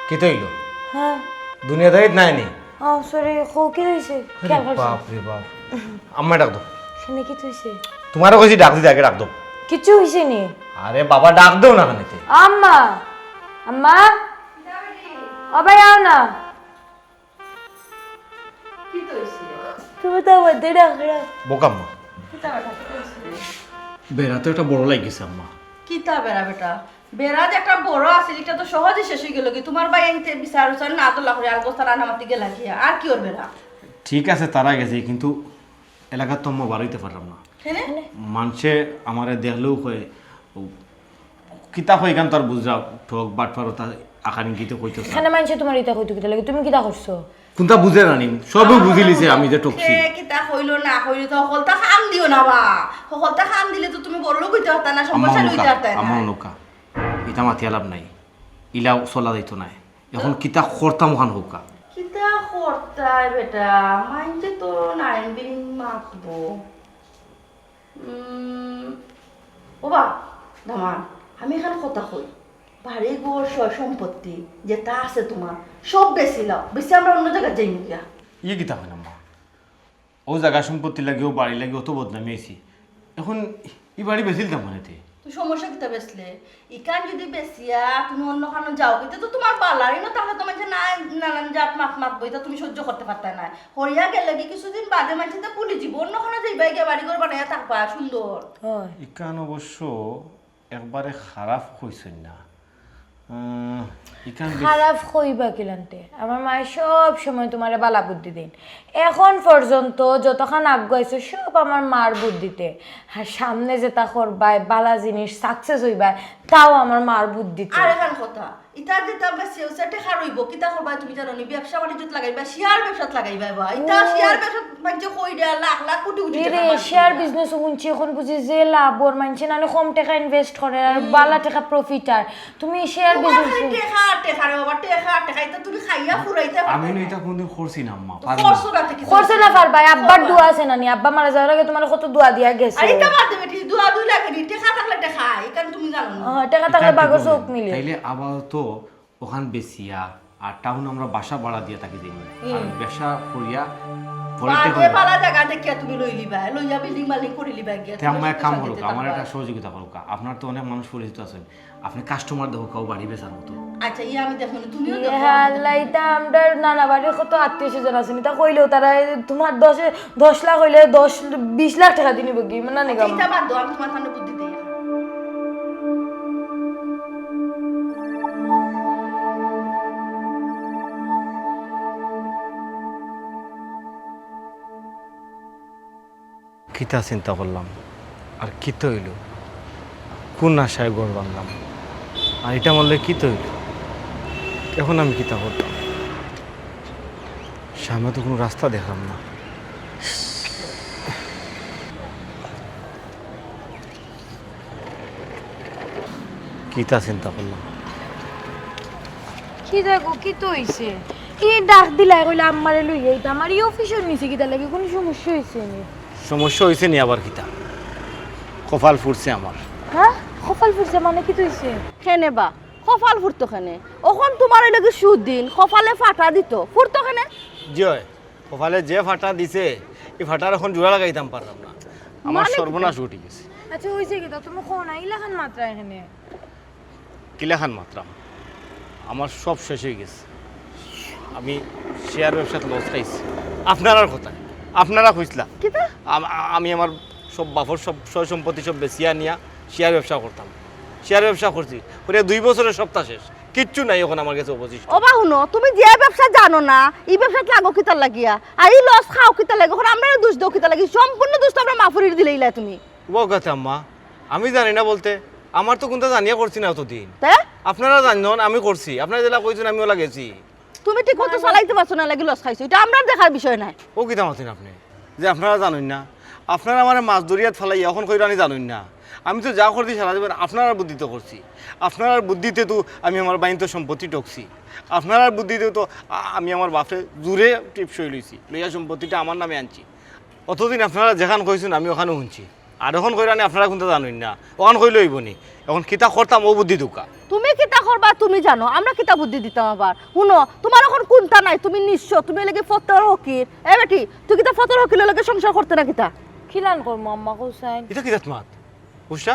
কিতা অইলো? হ্যাঁ। দুনিয়াদারিত নাই নি? ও, সরি, কও কি হইছে? আরে খেয়াল করছি না। বাপ রে বাপ। আম্মা ডাক দাও। শুনে কিতা হইছে? তোমারে কইছি ডাক দিতে, আগে ডাক দাও। কিচ্ছু হইছে নি? আরে বাবা, ডাক দাও না কেনে তে? আম্মা, আম্মা, ও ভাই আও না। কিতা হইছে? তুমি তো আমার দিয়ে ডাকরা। বোকাম্মা। কিতা বেটা, কিতা হইছে? বেড়া তো একটা বড় লাগিছে আম্মা। কিতা বেড়া বেটা? বেড়া যে একটা বড় আছিল, এটা তো সহজে শেষ হয়ে গেল কি? তোমার ভাই আনতে বিচার উচার না তোলা করে আলগোস্তা রান্না মাতি গেলা কি? আর কি ওর বেড়া? ঠিক আছে, তারা গেছে, কিন্তু এলাকার তো আম্মা বারইতে পারলাম না। কেনে? মানষে আমারে দেখলেও কয়, ও, কিতা কয় এখান তার বুঝরা, ঠগ, বাটপার, তা আকার ইঙ্গিতে কইতো চায়। এখানে মানষে তোমার ইতা কইতো কিতা লাগে? তুমি কিতা করছো? কোনটা বুঝে না নি? সবই বুঝিলিছে আমি যে ঠকছি। সে কিতা কইলো না কইলো তো হকলতা কাম দিও না বা। হকলতা কাম দিলে তো তুমি বড় লোক হইতে পারতা না, সম্পদশালী হইতে পারতা না। আমার নৌকা। ইতা মাতিয়া লাভ নাই, ইলা চলা যাইতো নায়। এখন কিতা করতাম অখান কউক্কা। কিতা করতায় বেটা, মাইনষে তো নারেন বিরিং মাতবো। উম, ওবা, দামান, আমি এখান কথা কই। বাড়ি ঘর সয় সম্পত্তি যেতা আছে তুমার, সব বেচিলাও। বেচি আমরা অন্য জাগাত যাইমু গিয়া। ইয়ে কিতা কইন আম্মা? অউ জাগা সম্পত্তি লাগি, অউ বাড়ি লাগি অত বদনামি অইছে। এখন ই বাড়ি বেচিলতাম কেনে তে? তো সমস্যা কিতা বেচলে? ইখান যদি বেচিয়া তুমি অন্য খানো যাও, ইতা তো তুমার বালা, ইনো তাইলে তো মাইনষে না, নানান জাত মাত মাতবো, ইতা তুমি সহ্য করতে পারতায় নায়। হরিয়া গেলে কি কিছুদিন বাদে মাইনষে তো ভুলি যিবো, অন্য খানো যাইবায় গিয়া বাড়ি ঘর বানাইয়া থাকবায় সুন্দর। অয়। ইখান অবশ্য একবারে খারাপ কইছইন না। আহ, ইখান বেশ খারাপ কইবা কিলানতে? আমার মায়ে সব সময় তুমারে বালা বুদ্ধি দেইন। এখন পর্যন্ত যতখান আগুয়াইছো সব আমার মার বুদ্ধিতে। আর সামনে যেতা করবায়, বালা জিনিস success অইবায়, তাও আমার মার বুদ্ধিতে। আর এখান কথা, ইতা যেতা বেচিয়া টেকা রইবো, কিতা করবায় তুমি জানো নি? ব্যবসা বাণিজ্যত লাগাইবায়, শেয়ার ব্যবসাত লাগাইবায় বা। ইতা ও। শেয়ার ব্যবসাত মাইনষে কই দেয় লাখ লাখ কোটি কোটি টেকা মাস শেয়ার করিয়া। Business ও হুনছি, এখন বুঝি যে লাভ অর, মাইনষে নানি কম টেকা invest করে আর হুম। বালা টেকা profit আর। তুমি শেয়ার তোমার business খালি ও। টেকা, টেকা রে বাবা, টেকা, টেকা, ইতা তুমি খাইয়া ফুরাইতে পারতায় আমি না। ইতা কোনদিন করছি না, আম্মা, তো পারবো না। করছো না তো কি করছো না করছো? পারবায়, আব্বার করবা। দোয়া আছে নানি, আব্বা মারা যাওয়ার আগে তুমারে কত দোয়া দিয়া গেছে। আরে ইতা বাদ দে বেটি, দোয়া দোয়া লাগে নি, টেকা থাকলে টেকা, ইখান তুমি জানো না। হ্যাঁ, টেকা থাকলে ইখান বাঘর ঠিক চোখ না। মিলে। তাইলে আপাতত অখান বেচিয়া আর টাউন আমরা বাসা ভাড়া দিয়া থাকি যাইমু। হুম। আর ব্যবসা করিয়া পরে বাদে টেকা বালা জাগা দেখিয়া তুমি লইলিবায়, লইয়া বিল্ডিং মাল্ডিং করিলিবায় গিয়া। তে আম্মা এক কাম করুক্কা, আমার একটা সহযোগিতা করুক্কা। আপনার তো অনেক মানুষ পরিচিত আছইন, আপনে কাস্টমার দেখো, কেউ বাড়ি বেচার মতো। আচ্ছা, ইয়ে আমি দেখো না, তুমিও ইয়ে দেখো, আমি আল্লাহ, দেখো। ইতা আমরার নানা বাড়ির কত আত্মীয় স্বজন আছইন, ইতা কইলেও তারা এই তুমার দশে, দশ লাখ অইলে দশ, বিশ লাখ টেকা দি নিবো কি? মানে না আচ্ছা, নিবো? ইতা বাদ দেও, আমি তুমার সামনে বুদ্ধি দেই। কিতা চিন্তা করলাম, আর কিতা অইলো? কোন আশায় ঘর বানলাম, আর ইটা আমার লগে কিতা অইলো? এখন আমি কিতা করতাম? সামনে তো কোনো রাস্তা দেখলাম না। কিতা চিন্তা করলাম? কিতা গো, কিতা অইছে? ই ডাক দিলায় কইলা আম্মারে লইয়া আইতাম, আর ই অফিসর নিচে কিতা লাগি? কোনো সমস্যা অইছে নি? সমস্যা অইছে নি আবার কিতা? কপাল ফুটছে আমার। হ্যাঁ, কপাল ফুটছে মানে কিতা অইছে? কেনে বা, কপাল ফুটতো কেনে? অখন তুমার অইলো গি সুদিন, কপালে ফাটা দিতো, ফুটতো কেনে? জি অয়, কপালে যে ফাটা দিছে, ই ফাটার অখন জোড়া লাগাইতাম পারলাম না। আমার মানে কিতা? সর্বনাশ ঘটি গেছে। আচ্ছা, অইছে কিতা? তুমি কও না, ইলাখান মাতরায় কেনে? কিলাখান মাতরাম, আমার সব শেষ অই গেছে। আমি শেয়ার ব্যবসাত লস খাইছি। আপনারার কথায়, আপনারা কইছলা। কিতা? আম-, আ-, আমি আমার সব বাফর সব সয় সম্পত্তি সব বেচিয়া নিয়া শেয়ার ব্যবসা করতাম। শেয়ার ব্যবসা করছি, করিয়া দুই বছরের সবতা শেষ, কিচ্ছু নাই অখন আমার গেছে অবশিষ্ট। ওবা হুনো, তুমি যে ব্যবসা জানো না, ই ব্যবসাত লাগো কিতার লাগিয়া? আর ই লস খাও কিতার লাগি? অখন আমরারে দুষ দেও কিতার লাগি? সম্পূর্ণ দুষ তো আমরার মা ফুরির দিলাইলায় তুমি। ওবা কথা আম্মা, আমি জানি না বলতে, আমার তো কুন্তা জানিয়া করছি না অতদিন। তে? আপনারা জানইন, আমি করছি। আপনারা যেলা কইছইন, আমি অলা গেছি। তুমি ঠিক মতো চালাইতে পারছো না, লাগি লস খাইছো। ইটা আমরার দেখার বিষয় নায়। ও কিতা মাতইন আপনে? যে আপনারা জানইন না? আপনারা আমারে মাছ দরিয়াত ফালাইয়া অখন কইরা নি জানইন না? আমি তো যা করছি সারা জীবন আপনারার বুদ্ধিতে করছি। আপনারার বুদ্ধিতে তো আমি আমার বাইন্তর সম্পত্তি ঠকছি। আপনারার বুদ্ধিতে তো আ-, আমি আমার বাফরে জুরে টিপসই লইছি, লইয়া সম্পত্তিটা আমার নামে আনছি। অতদিন আপনারা যেখান কইছইন আমি অখানউ হুনছি। আর অখন কইরা নি আপনারা কুন্তা জানইন না, অখান কইলে অইবো নি? অখন কিতা করতাম অউ বুদ্ধি দেউক্কা। তুমি কিতা করবা তুমি জানো, আমরা কিতা বুদ্ধি দিতাম আবার? হুনো, তুমার অখন কুন্তা নাই, তুমি নিঃস্ব, তুমি অইলে গি ফতর ফকির। এ বেটি, তুই কিতা ফতর ফকিরর লগে সংসার করতে না কিতা? কিলান করমু আম্মা কউছাইন? ইতা কিতা মাত? বুঝছা?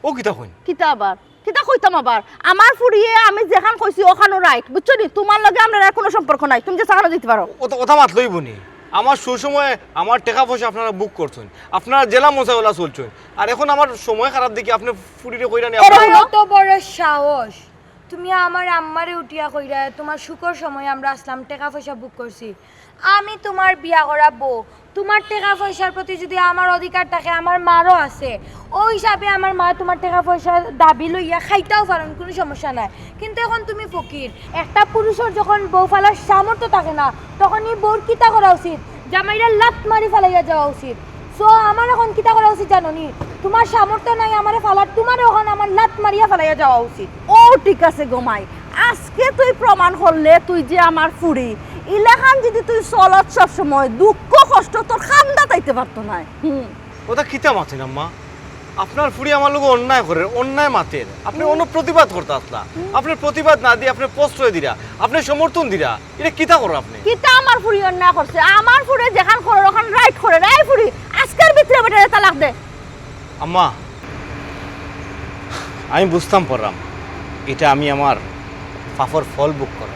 ও কিতা কইন? কিতা আবার? কিতা কইতাম আবার? আমার ফুরিয়ে আমি যেখান কইছি অখানউ রাইট, বুঝছো নি? তুমার লগে আমরার আর কুনু সম্পর্ক নাই, তুমি যে যেখানো যাইতে পারো। অতা, অতা মাতলে অইবো নি? আমার সুসময়ে আমার টেকা পয়সা আপনারা ভোগ করছইন, আপনারা যেলা মন চায় অলা চলছইন, আর অখন আমার সময় খারাপ দেখি আপনে ফুরিরে কইরা নি এর আপনারা অত বড় সাহস, তুমি আমার আম্মারে উঠিয়া কইরায়, তুমার সুখর সময় আমরা আছলাম, টেকা পয়সা ভোগ করছি। আমি তুমার বিয়া করা বউ, তুমার টেকা পয়সার প্রতি যুদি আমার অধিকার থাকে, আমার মারও আছে। অউ হিসাবে আমার মায় তুমার টেকা পয়সার দাবি লইয়া খাইতাও পারইন, কুনু সমস্যা নাই। কিন্তু অখন তুমি ফকির, একটা পুরুষর যখন বউ ফালার সামর্থ্য থাকে না, তখন ই বউর কিতা করা উচিত? জামাইরে লাত মারি ফালাইয়া যাওয়া উচিত। তো আমার অখন কিতা করা উচিত জানো নি? তুমার সামর্থ্য নাই আমারে ফালার, তুমারে অখন আমার লাত মারিয়া ফালাইয়া যাওয়া উচিত। ও ঠিক আছে গো মাই, আজকে তুই প্রমাণ করলে তুই যে আমার ফুড়ি। ইলাখান যদি তুই চলত সব সময়, দুঃখ কষ্ট তোর কান্দাত আইতে পারতো নায়। হুম। ওটা কিতা মাতেন আম্মা? আপনার ফুড়ি আমার লগে অন্যায় করের, অন্যায় মাতের। আপনে হুম। অনো প্রতিবাদ করতা আছলা। হুম। আপনে প্রতিবাদ না দিয়া আপনে প্রশ্রয় দিরা, আপনে সমর্থন দিরা। ইটা কিতা করো আপনে? কিতা আমার ফুড়ি অন্যায় করছে? আমার ফুড়ি যেখান করের, ওখান right করের। এই ফুড়ি, আজকের ভিতরে বেটারে তালাক দে। আম্মা, আমি বুঝতাম পাররাম, ইটা আমি আমার পাপর ফল ভোগ করার।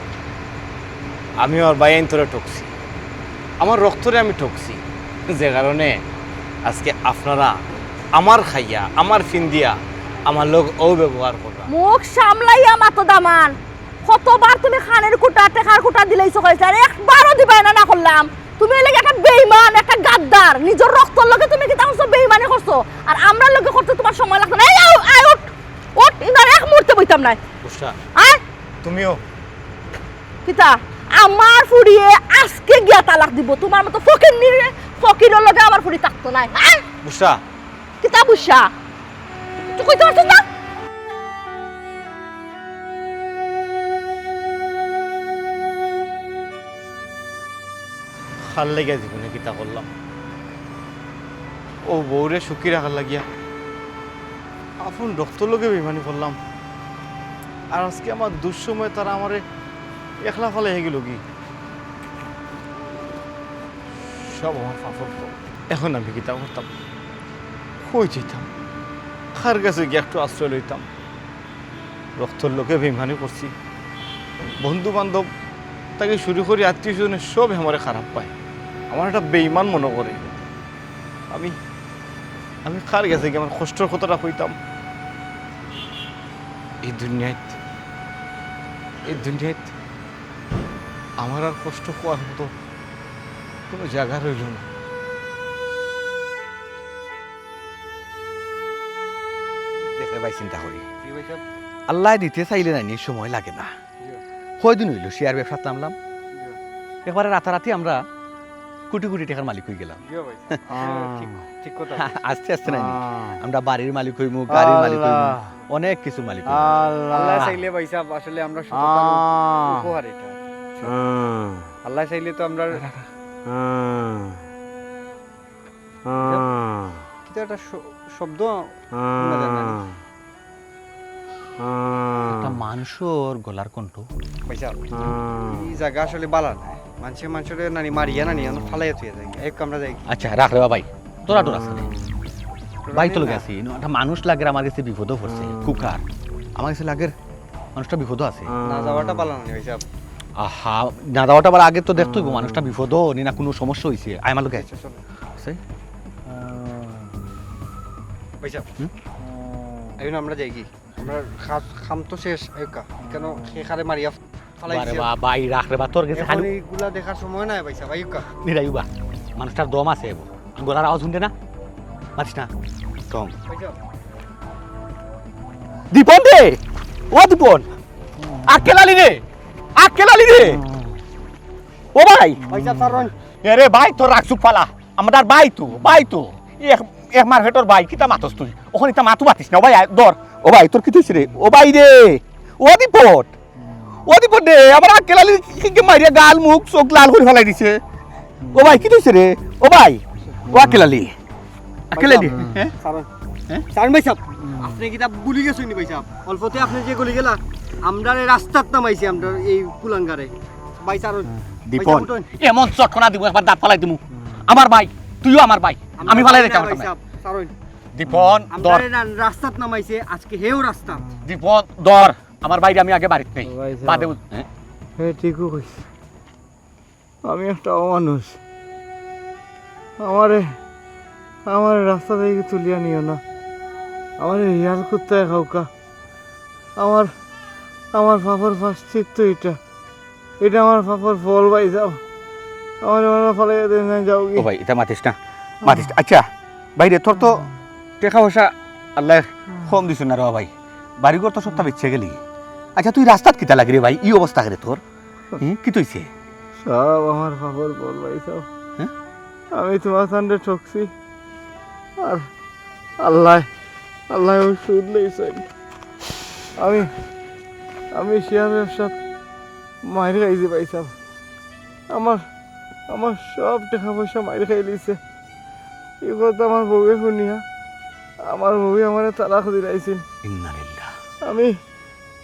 আমি আমার ভাইয়াইন্তরে ঠকছি, আমার রক্তরে আমি ঠকছি, যে কারণে আজকে আপনারা আমার খাইয়া, আমার ফিন্দিয়া, আমার লগে অউ ব্যবহার কররা। মুখ সামলাইয়া মাতো দামান। কতবার তুমি খানের কুটা, টেকার কুটা দিলাইছো কইছো, আর একবারও দিবায় না, না করলাম। তুমি এর লাগি একটা বেইমান, একটা গাদ্দার, নিজর রক্তর লগে তুমি কিতা করছো, বেইমানি করছো, আর আমরার লগে করতে তুমার সময় লাগতো না। এই আউ, আয় উঠ, উঠ, ইনার এক মুহূর্তে বইতাম নায়। বুঝছা? আয়। তুমিও। কিতা? আমার ফুড়িয়ে আজকে গিয়া তালাক দিব। তুমার মতো ফকিন্নিরে, ফকিরর লগে আমার ফুড়ি থাকতো নায়। আয়। বুঝছা? কিতা বুঝছা? তুই কইতে পারছিস না? কার লাগিয়া জীবনে কিতা করলাম? অউ বউরে সুখী রাখার লাগিয়া আপন রক্তর লগে বেইমানি করলাম, আর আজকে আমার দুঃসময়ে তারা আমারে একলা ফালাইয়া গেলগি। সব আমার পাপর ফল। এখন আমি কিতা করতাম? কই যাইতাম? কার গেছে গিয়া একটু আশ্রয় লইতাম? রক্তর লগে বেইমানি করছি। বন্ধু বান্ধব থাকি শুরু করি আত্মীয় স্বজনে সবে আমারে খারাপ পায়, আমারে একটা বেইমান মনো করে। আমি, আমি কার গেছে গিয়া আমার কষ্টর কথাটা কইতাম? এই দুনিয়াত, এই দুনিয়াত আমার আর কষ্ট কওয়ার মতো কুনু জাগা রইলো না। দেখরে ভাই, চিন্তা করি। জি ভাই সাব। আল্লায় দিতে চাইলে নানি সময় লাগে না। জি। কয়দিন অইলো শেয়ার ব্যবসাত নামলাম। জি। একবারে রাতারাতি আমরা কুটি কুটি টেকার মালিক অইগেলাম। জি ভাই। আহ। ঠিক, ঠিক কথা। আস্তে আস্তে নানি। আহ। আমরা বাড়ির মালিক অইমু, গাড়ির মালিক অইমু, আল্লাহ। অনেক কিছুর মালিক অইমু। আল্লাহ। আল্লায় চাইলে ভাই সাব, আসলে আমরা সততার আহ। উপহার ইটা। আহ। আল্লায় চাইলে তো আমরা আহ। আহ। কিতা একটা শ-, শব্দ শোনা যায় না। আহ। আহ। একটা মানুষর গলার কণ্ঠ। ভাই সাব, আহ। ই জাগা আসলে বালা নায়। মানষে মানষরে নানি মারিয়া নানি, অনো ফালাইয়া থইয়া যায়। এক আমরা যাই। আচ্ছা, রাখ রে বাবাই, তোরা তোরা আছে রে। আহ। ভাই তো লগে আছি, একটা মানুষ লাগের আমার গেছে বিপদো পড়ছে, আহ। কুকার। আমার গেছে লাগের মানুষটা বিপদো আছে। না যাওয়াটা বালা নানি ভাই সাব। আহা, না যাওয়াটা আবার আগে তো দেখতে অইবো, মানুষটা বিপদো নি না কুনু সমস্যা অইছে। আয় আমার লগে আয়। আচ্ছা, চলো। আছে? ভাই সাব, হুম? এখন আমরা যাই কি? আমরা কাজ, কাম তো শেষ, আইউক্কা। কেন সে কারে মারিয়া ফালাই বারে দিছে? বা, ভাই, রাখ রে বা, তোর গেছে এখন হালু- এইগুলা দেখার সময় নাই, ভাই সাব, আইউক্কা। নিরাইবা, মানুষটার দম আছে, এবো। গলার আওয়াজ হুনতে না? মাতিস না। টং। ভাই সাব। দীপন রে, ও দীপন, আক্কেল আলী রে, আক্কেল আলী রে। ও ভাই। ভাই সাব, ছাড়ুন। এরে ভাই, তোর রাগ চুপ ফালা। আমার ভাই তো, ভাই তো। এক, এক মার পেটর ভাই, কিতা মাতস তুই? অখন ইতা মাতু মাতিস না, ও ভাই, আয়, ধর। ও ভাই, তোর কিতা অইছে রে? ও ভাই রে, ও দীপন, ও দীপন রে, আমার আক্কেল আলী কিকে মারিয়া গাল মুখ চোখ লাল করি ফালাই দিছে। ও ভাই, কিতা অইছে রে? ও ভাই, ও আক্কেল আলী, আক্কেল আলী, হ্যাঁ? ছাড়ুন। হ্যাঁ? ছাড়ুন ভাই সাব, আপনে কিতা ভুলি গেছইন নি ভাই সাব? অল্পতে আপনে যে গলি গেলা, আমরারে রাস্তাত নামাইছে, আমরার এই কুলাঙ্গারে। ভাই, ছাড়ুন। ভাই, দীপন, ছাড়ুন। এমন চটকনা দিমু, একবার দাঁত ফালাই দিমু। আমার ভাই, তুইও আমার ভাই। আমরা আমি ফালাই ভাই দিতাম না, পারতাম ভাই না। সাব, ছাড়ুন। দীপন, আমরা ধর। এরা রাস্তাত নামাইছে, আজকে হেও রাস্তাত। দীপন, ধর। আমার ভাইরে আমি আগে বাড়িত নেই। ভাই সাব। বাদে বুঝ-, হ্যাঁ? হ্যাঁ, ঠিকও কইছে। আমি একটা অমানুষ। আমারে, আমারে রাস্তা থাকি তুলিয়া নিও না। আমারে হিয়াল কুত্তায় খাউক্কা। আমার, আমার পাপর প্রায়শ্চিত্ত ইটা। ইটা আমার পাপর ফল, ভাই সাব। আমারে, আমারে ফালাইয়া দেন না, যাওগি। ও ভাই, ইতা মাতিস না। মাতিস না। আচ্ছা, ভাই রে, তোর তো টেকা পয়সা আল্লায় কম দিছে না রে ভাই। বাড়িঘর তো সবটা বেচিয়া গেলি। আচ্ছা, তুই রাস্তাত কিতা লাগি রে ভাই? ই অবস্থা কেরে তোর? হুম, কিতা অইছে? সব আমার পাপর ফল, ভাই সাব। হ্যাঁ? আমি তুমার সামনে ঠকছি। আর আল্লায়, আল্লায় অউ সুদ লইছইন। আমি, আমি শেয়ার ব্যবসাত মাইর খাইছি ভাইসাব। আমার, আমার সব টেকা-পয়সা মাইর খাইলিছে। ই কথা আমার বউয়ে হুনিয়া, আমার বউয়ে আমারে তালাক দিলাইছিল। ইন্না লিল্লাহ। আমি,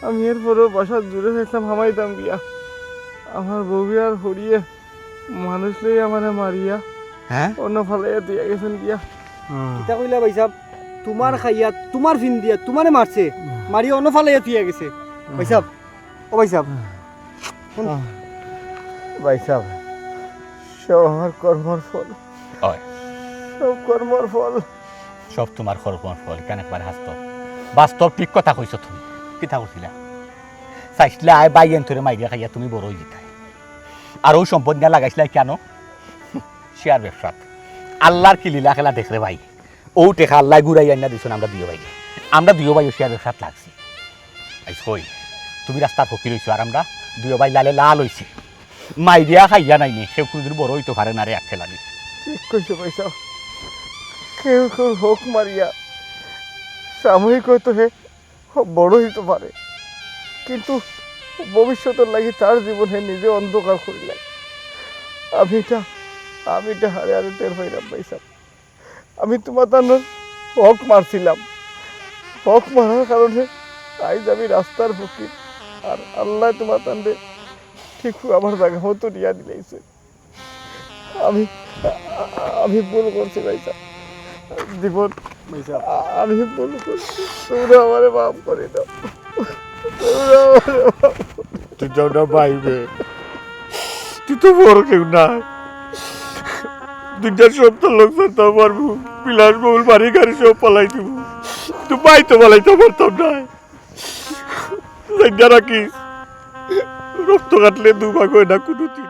আমি এরপরেও বাসাত জুরে চাইতাম হামাইতাম গিয়া। আমার বউয়ে আর হরিয়ে মানুষ লইয়া আমারে মারিয়া হ্যাঁ? অনো ফালাইয়া দিয়া গেছইন গিয়া। কিতা কইলা ভাইসাব? তুমার খাইয়া, তুমার ফিন্দিয়া, তুমারে মারছে, মারিয়া অনো ফালাইয়া থুইয়া গেছে। ভাইসাব, ও ভাইসাব, হুন। ভাইসাব, সব আমার কর্মর ফল। অয়। সব কর্মর ফল। সব তুমার কর্মর ফল, ইখান একবারে বাস্তব। বাস্তব ঠিক কথা কইছো তুমি। কিতা করছিলা? চাইছিলা আয় ভাইয়াইন্তরে মারিয়া খাইয়া তুমি বড় অইযিতায়। আর অউ সম্পদ নিয়া লাগাইছিলা কেনে? শেয়ার ব্যবসাত। আল্লার কি লীলা খেলা দেখ রে ভাই। অউ টেকা আল্লায় ঘুরাইয়া আনিয়া দিছইন আমরা দুইও ভাইয়ে। আমরা দুইও ভাইও শেয়ার ব্যবসাত লাগছি। আইজ কই, তুমি রাস্তার ফকির অইছো আর আমরা দুইও ভাই লালে লাল অইছি। মাইরিয়া খাইয়া নাইনি, কেউ কুনুদিন বড় অইতো পারে না রে, এক খেলানি। ঠিক কইছো ভাইসাব। কেউ কেউর হক মারিয়া সাময়িক অইতো হে বড় অইতো পারে, কিন্তু ভবিষ্যতর লাগি তার জীবন হে নিজে অন্ধকার করিলায়। আমি ইটা, আমি ইটা হারে হারে টের পাইরাম ভাইসাব। আমি তুমাতানর হক মারছিলাম, হক মারার কারণে আইজ আমি রাস্তার ফকির। আর আল্লায় তুমাতানরে ঠিক আমার জাগা মতো নিয়া দিলাইছে। আমি, আমি ভুল করছি ভাইসাব। জীবন, ভাইসাব। আমি ভুল করছি। তুমরা আমারে মাফ করি দেও। তুমরা আমারে মাফ করি দেও। তুই যাও না ভাই বে। তুই তো বড় কেউ না। দুনিয়ার সব তো লোক তো পারবো। বিলাস বহুল বাড়ি গাড়ি সব ফালাই দিবো। তুই ভাই তো ফালাইতে পারতাম না। জানিয়া রাখিস, রক্ত কাটলে দুভাগ অয় না কুনুদিন।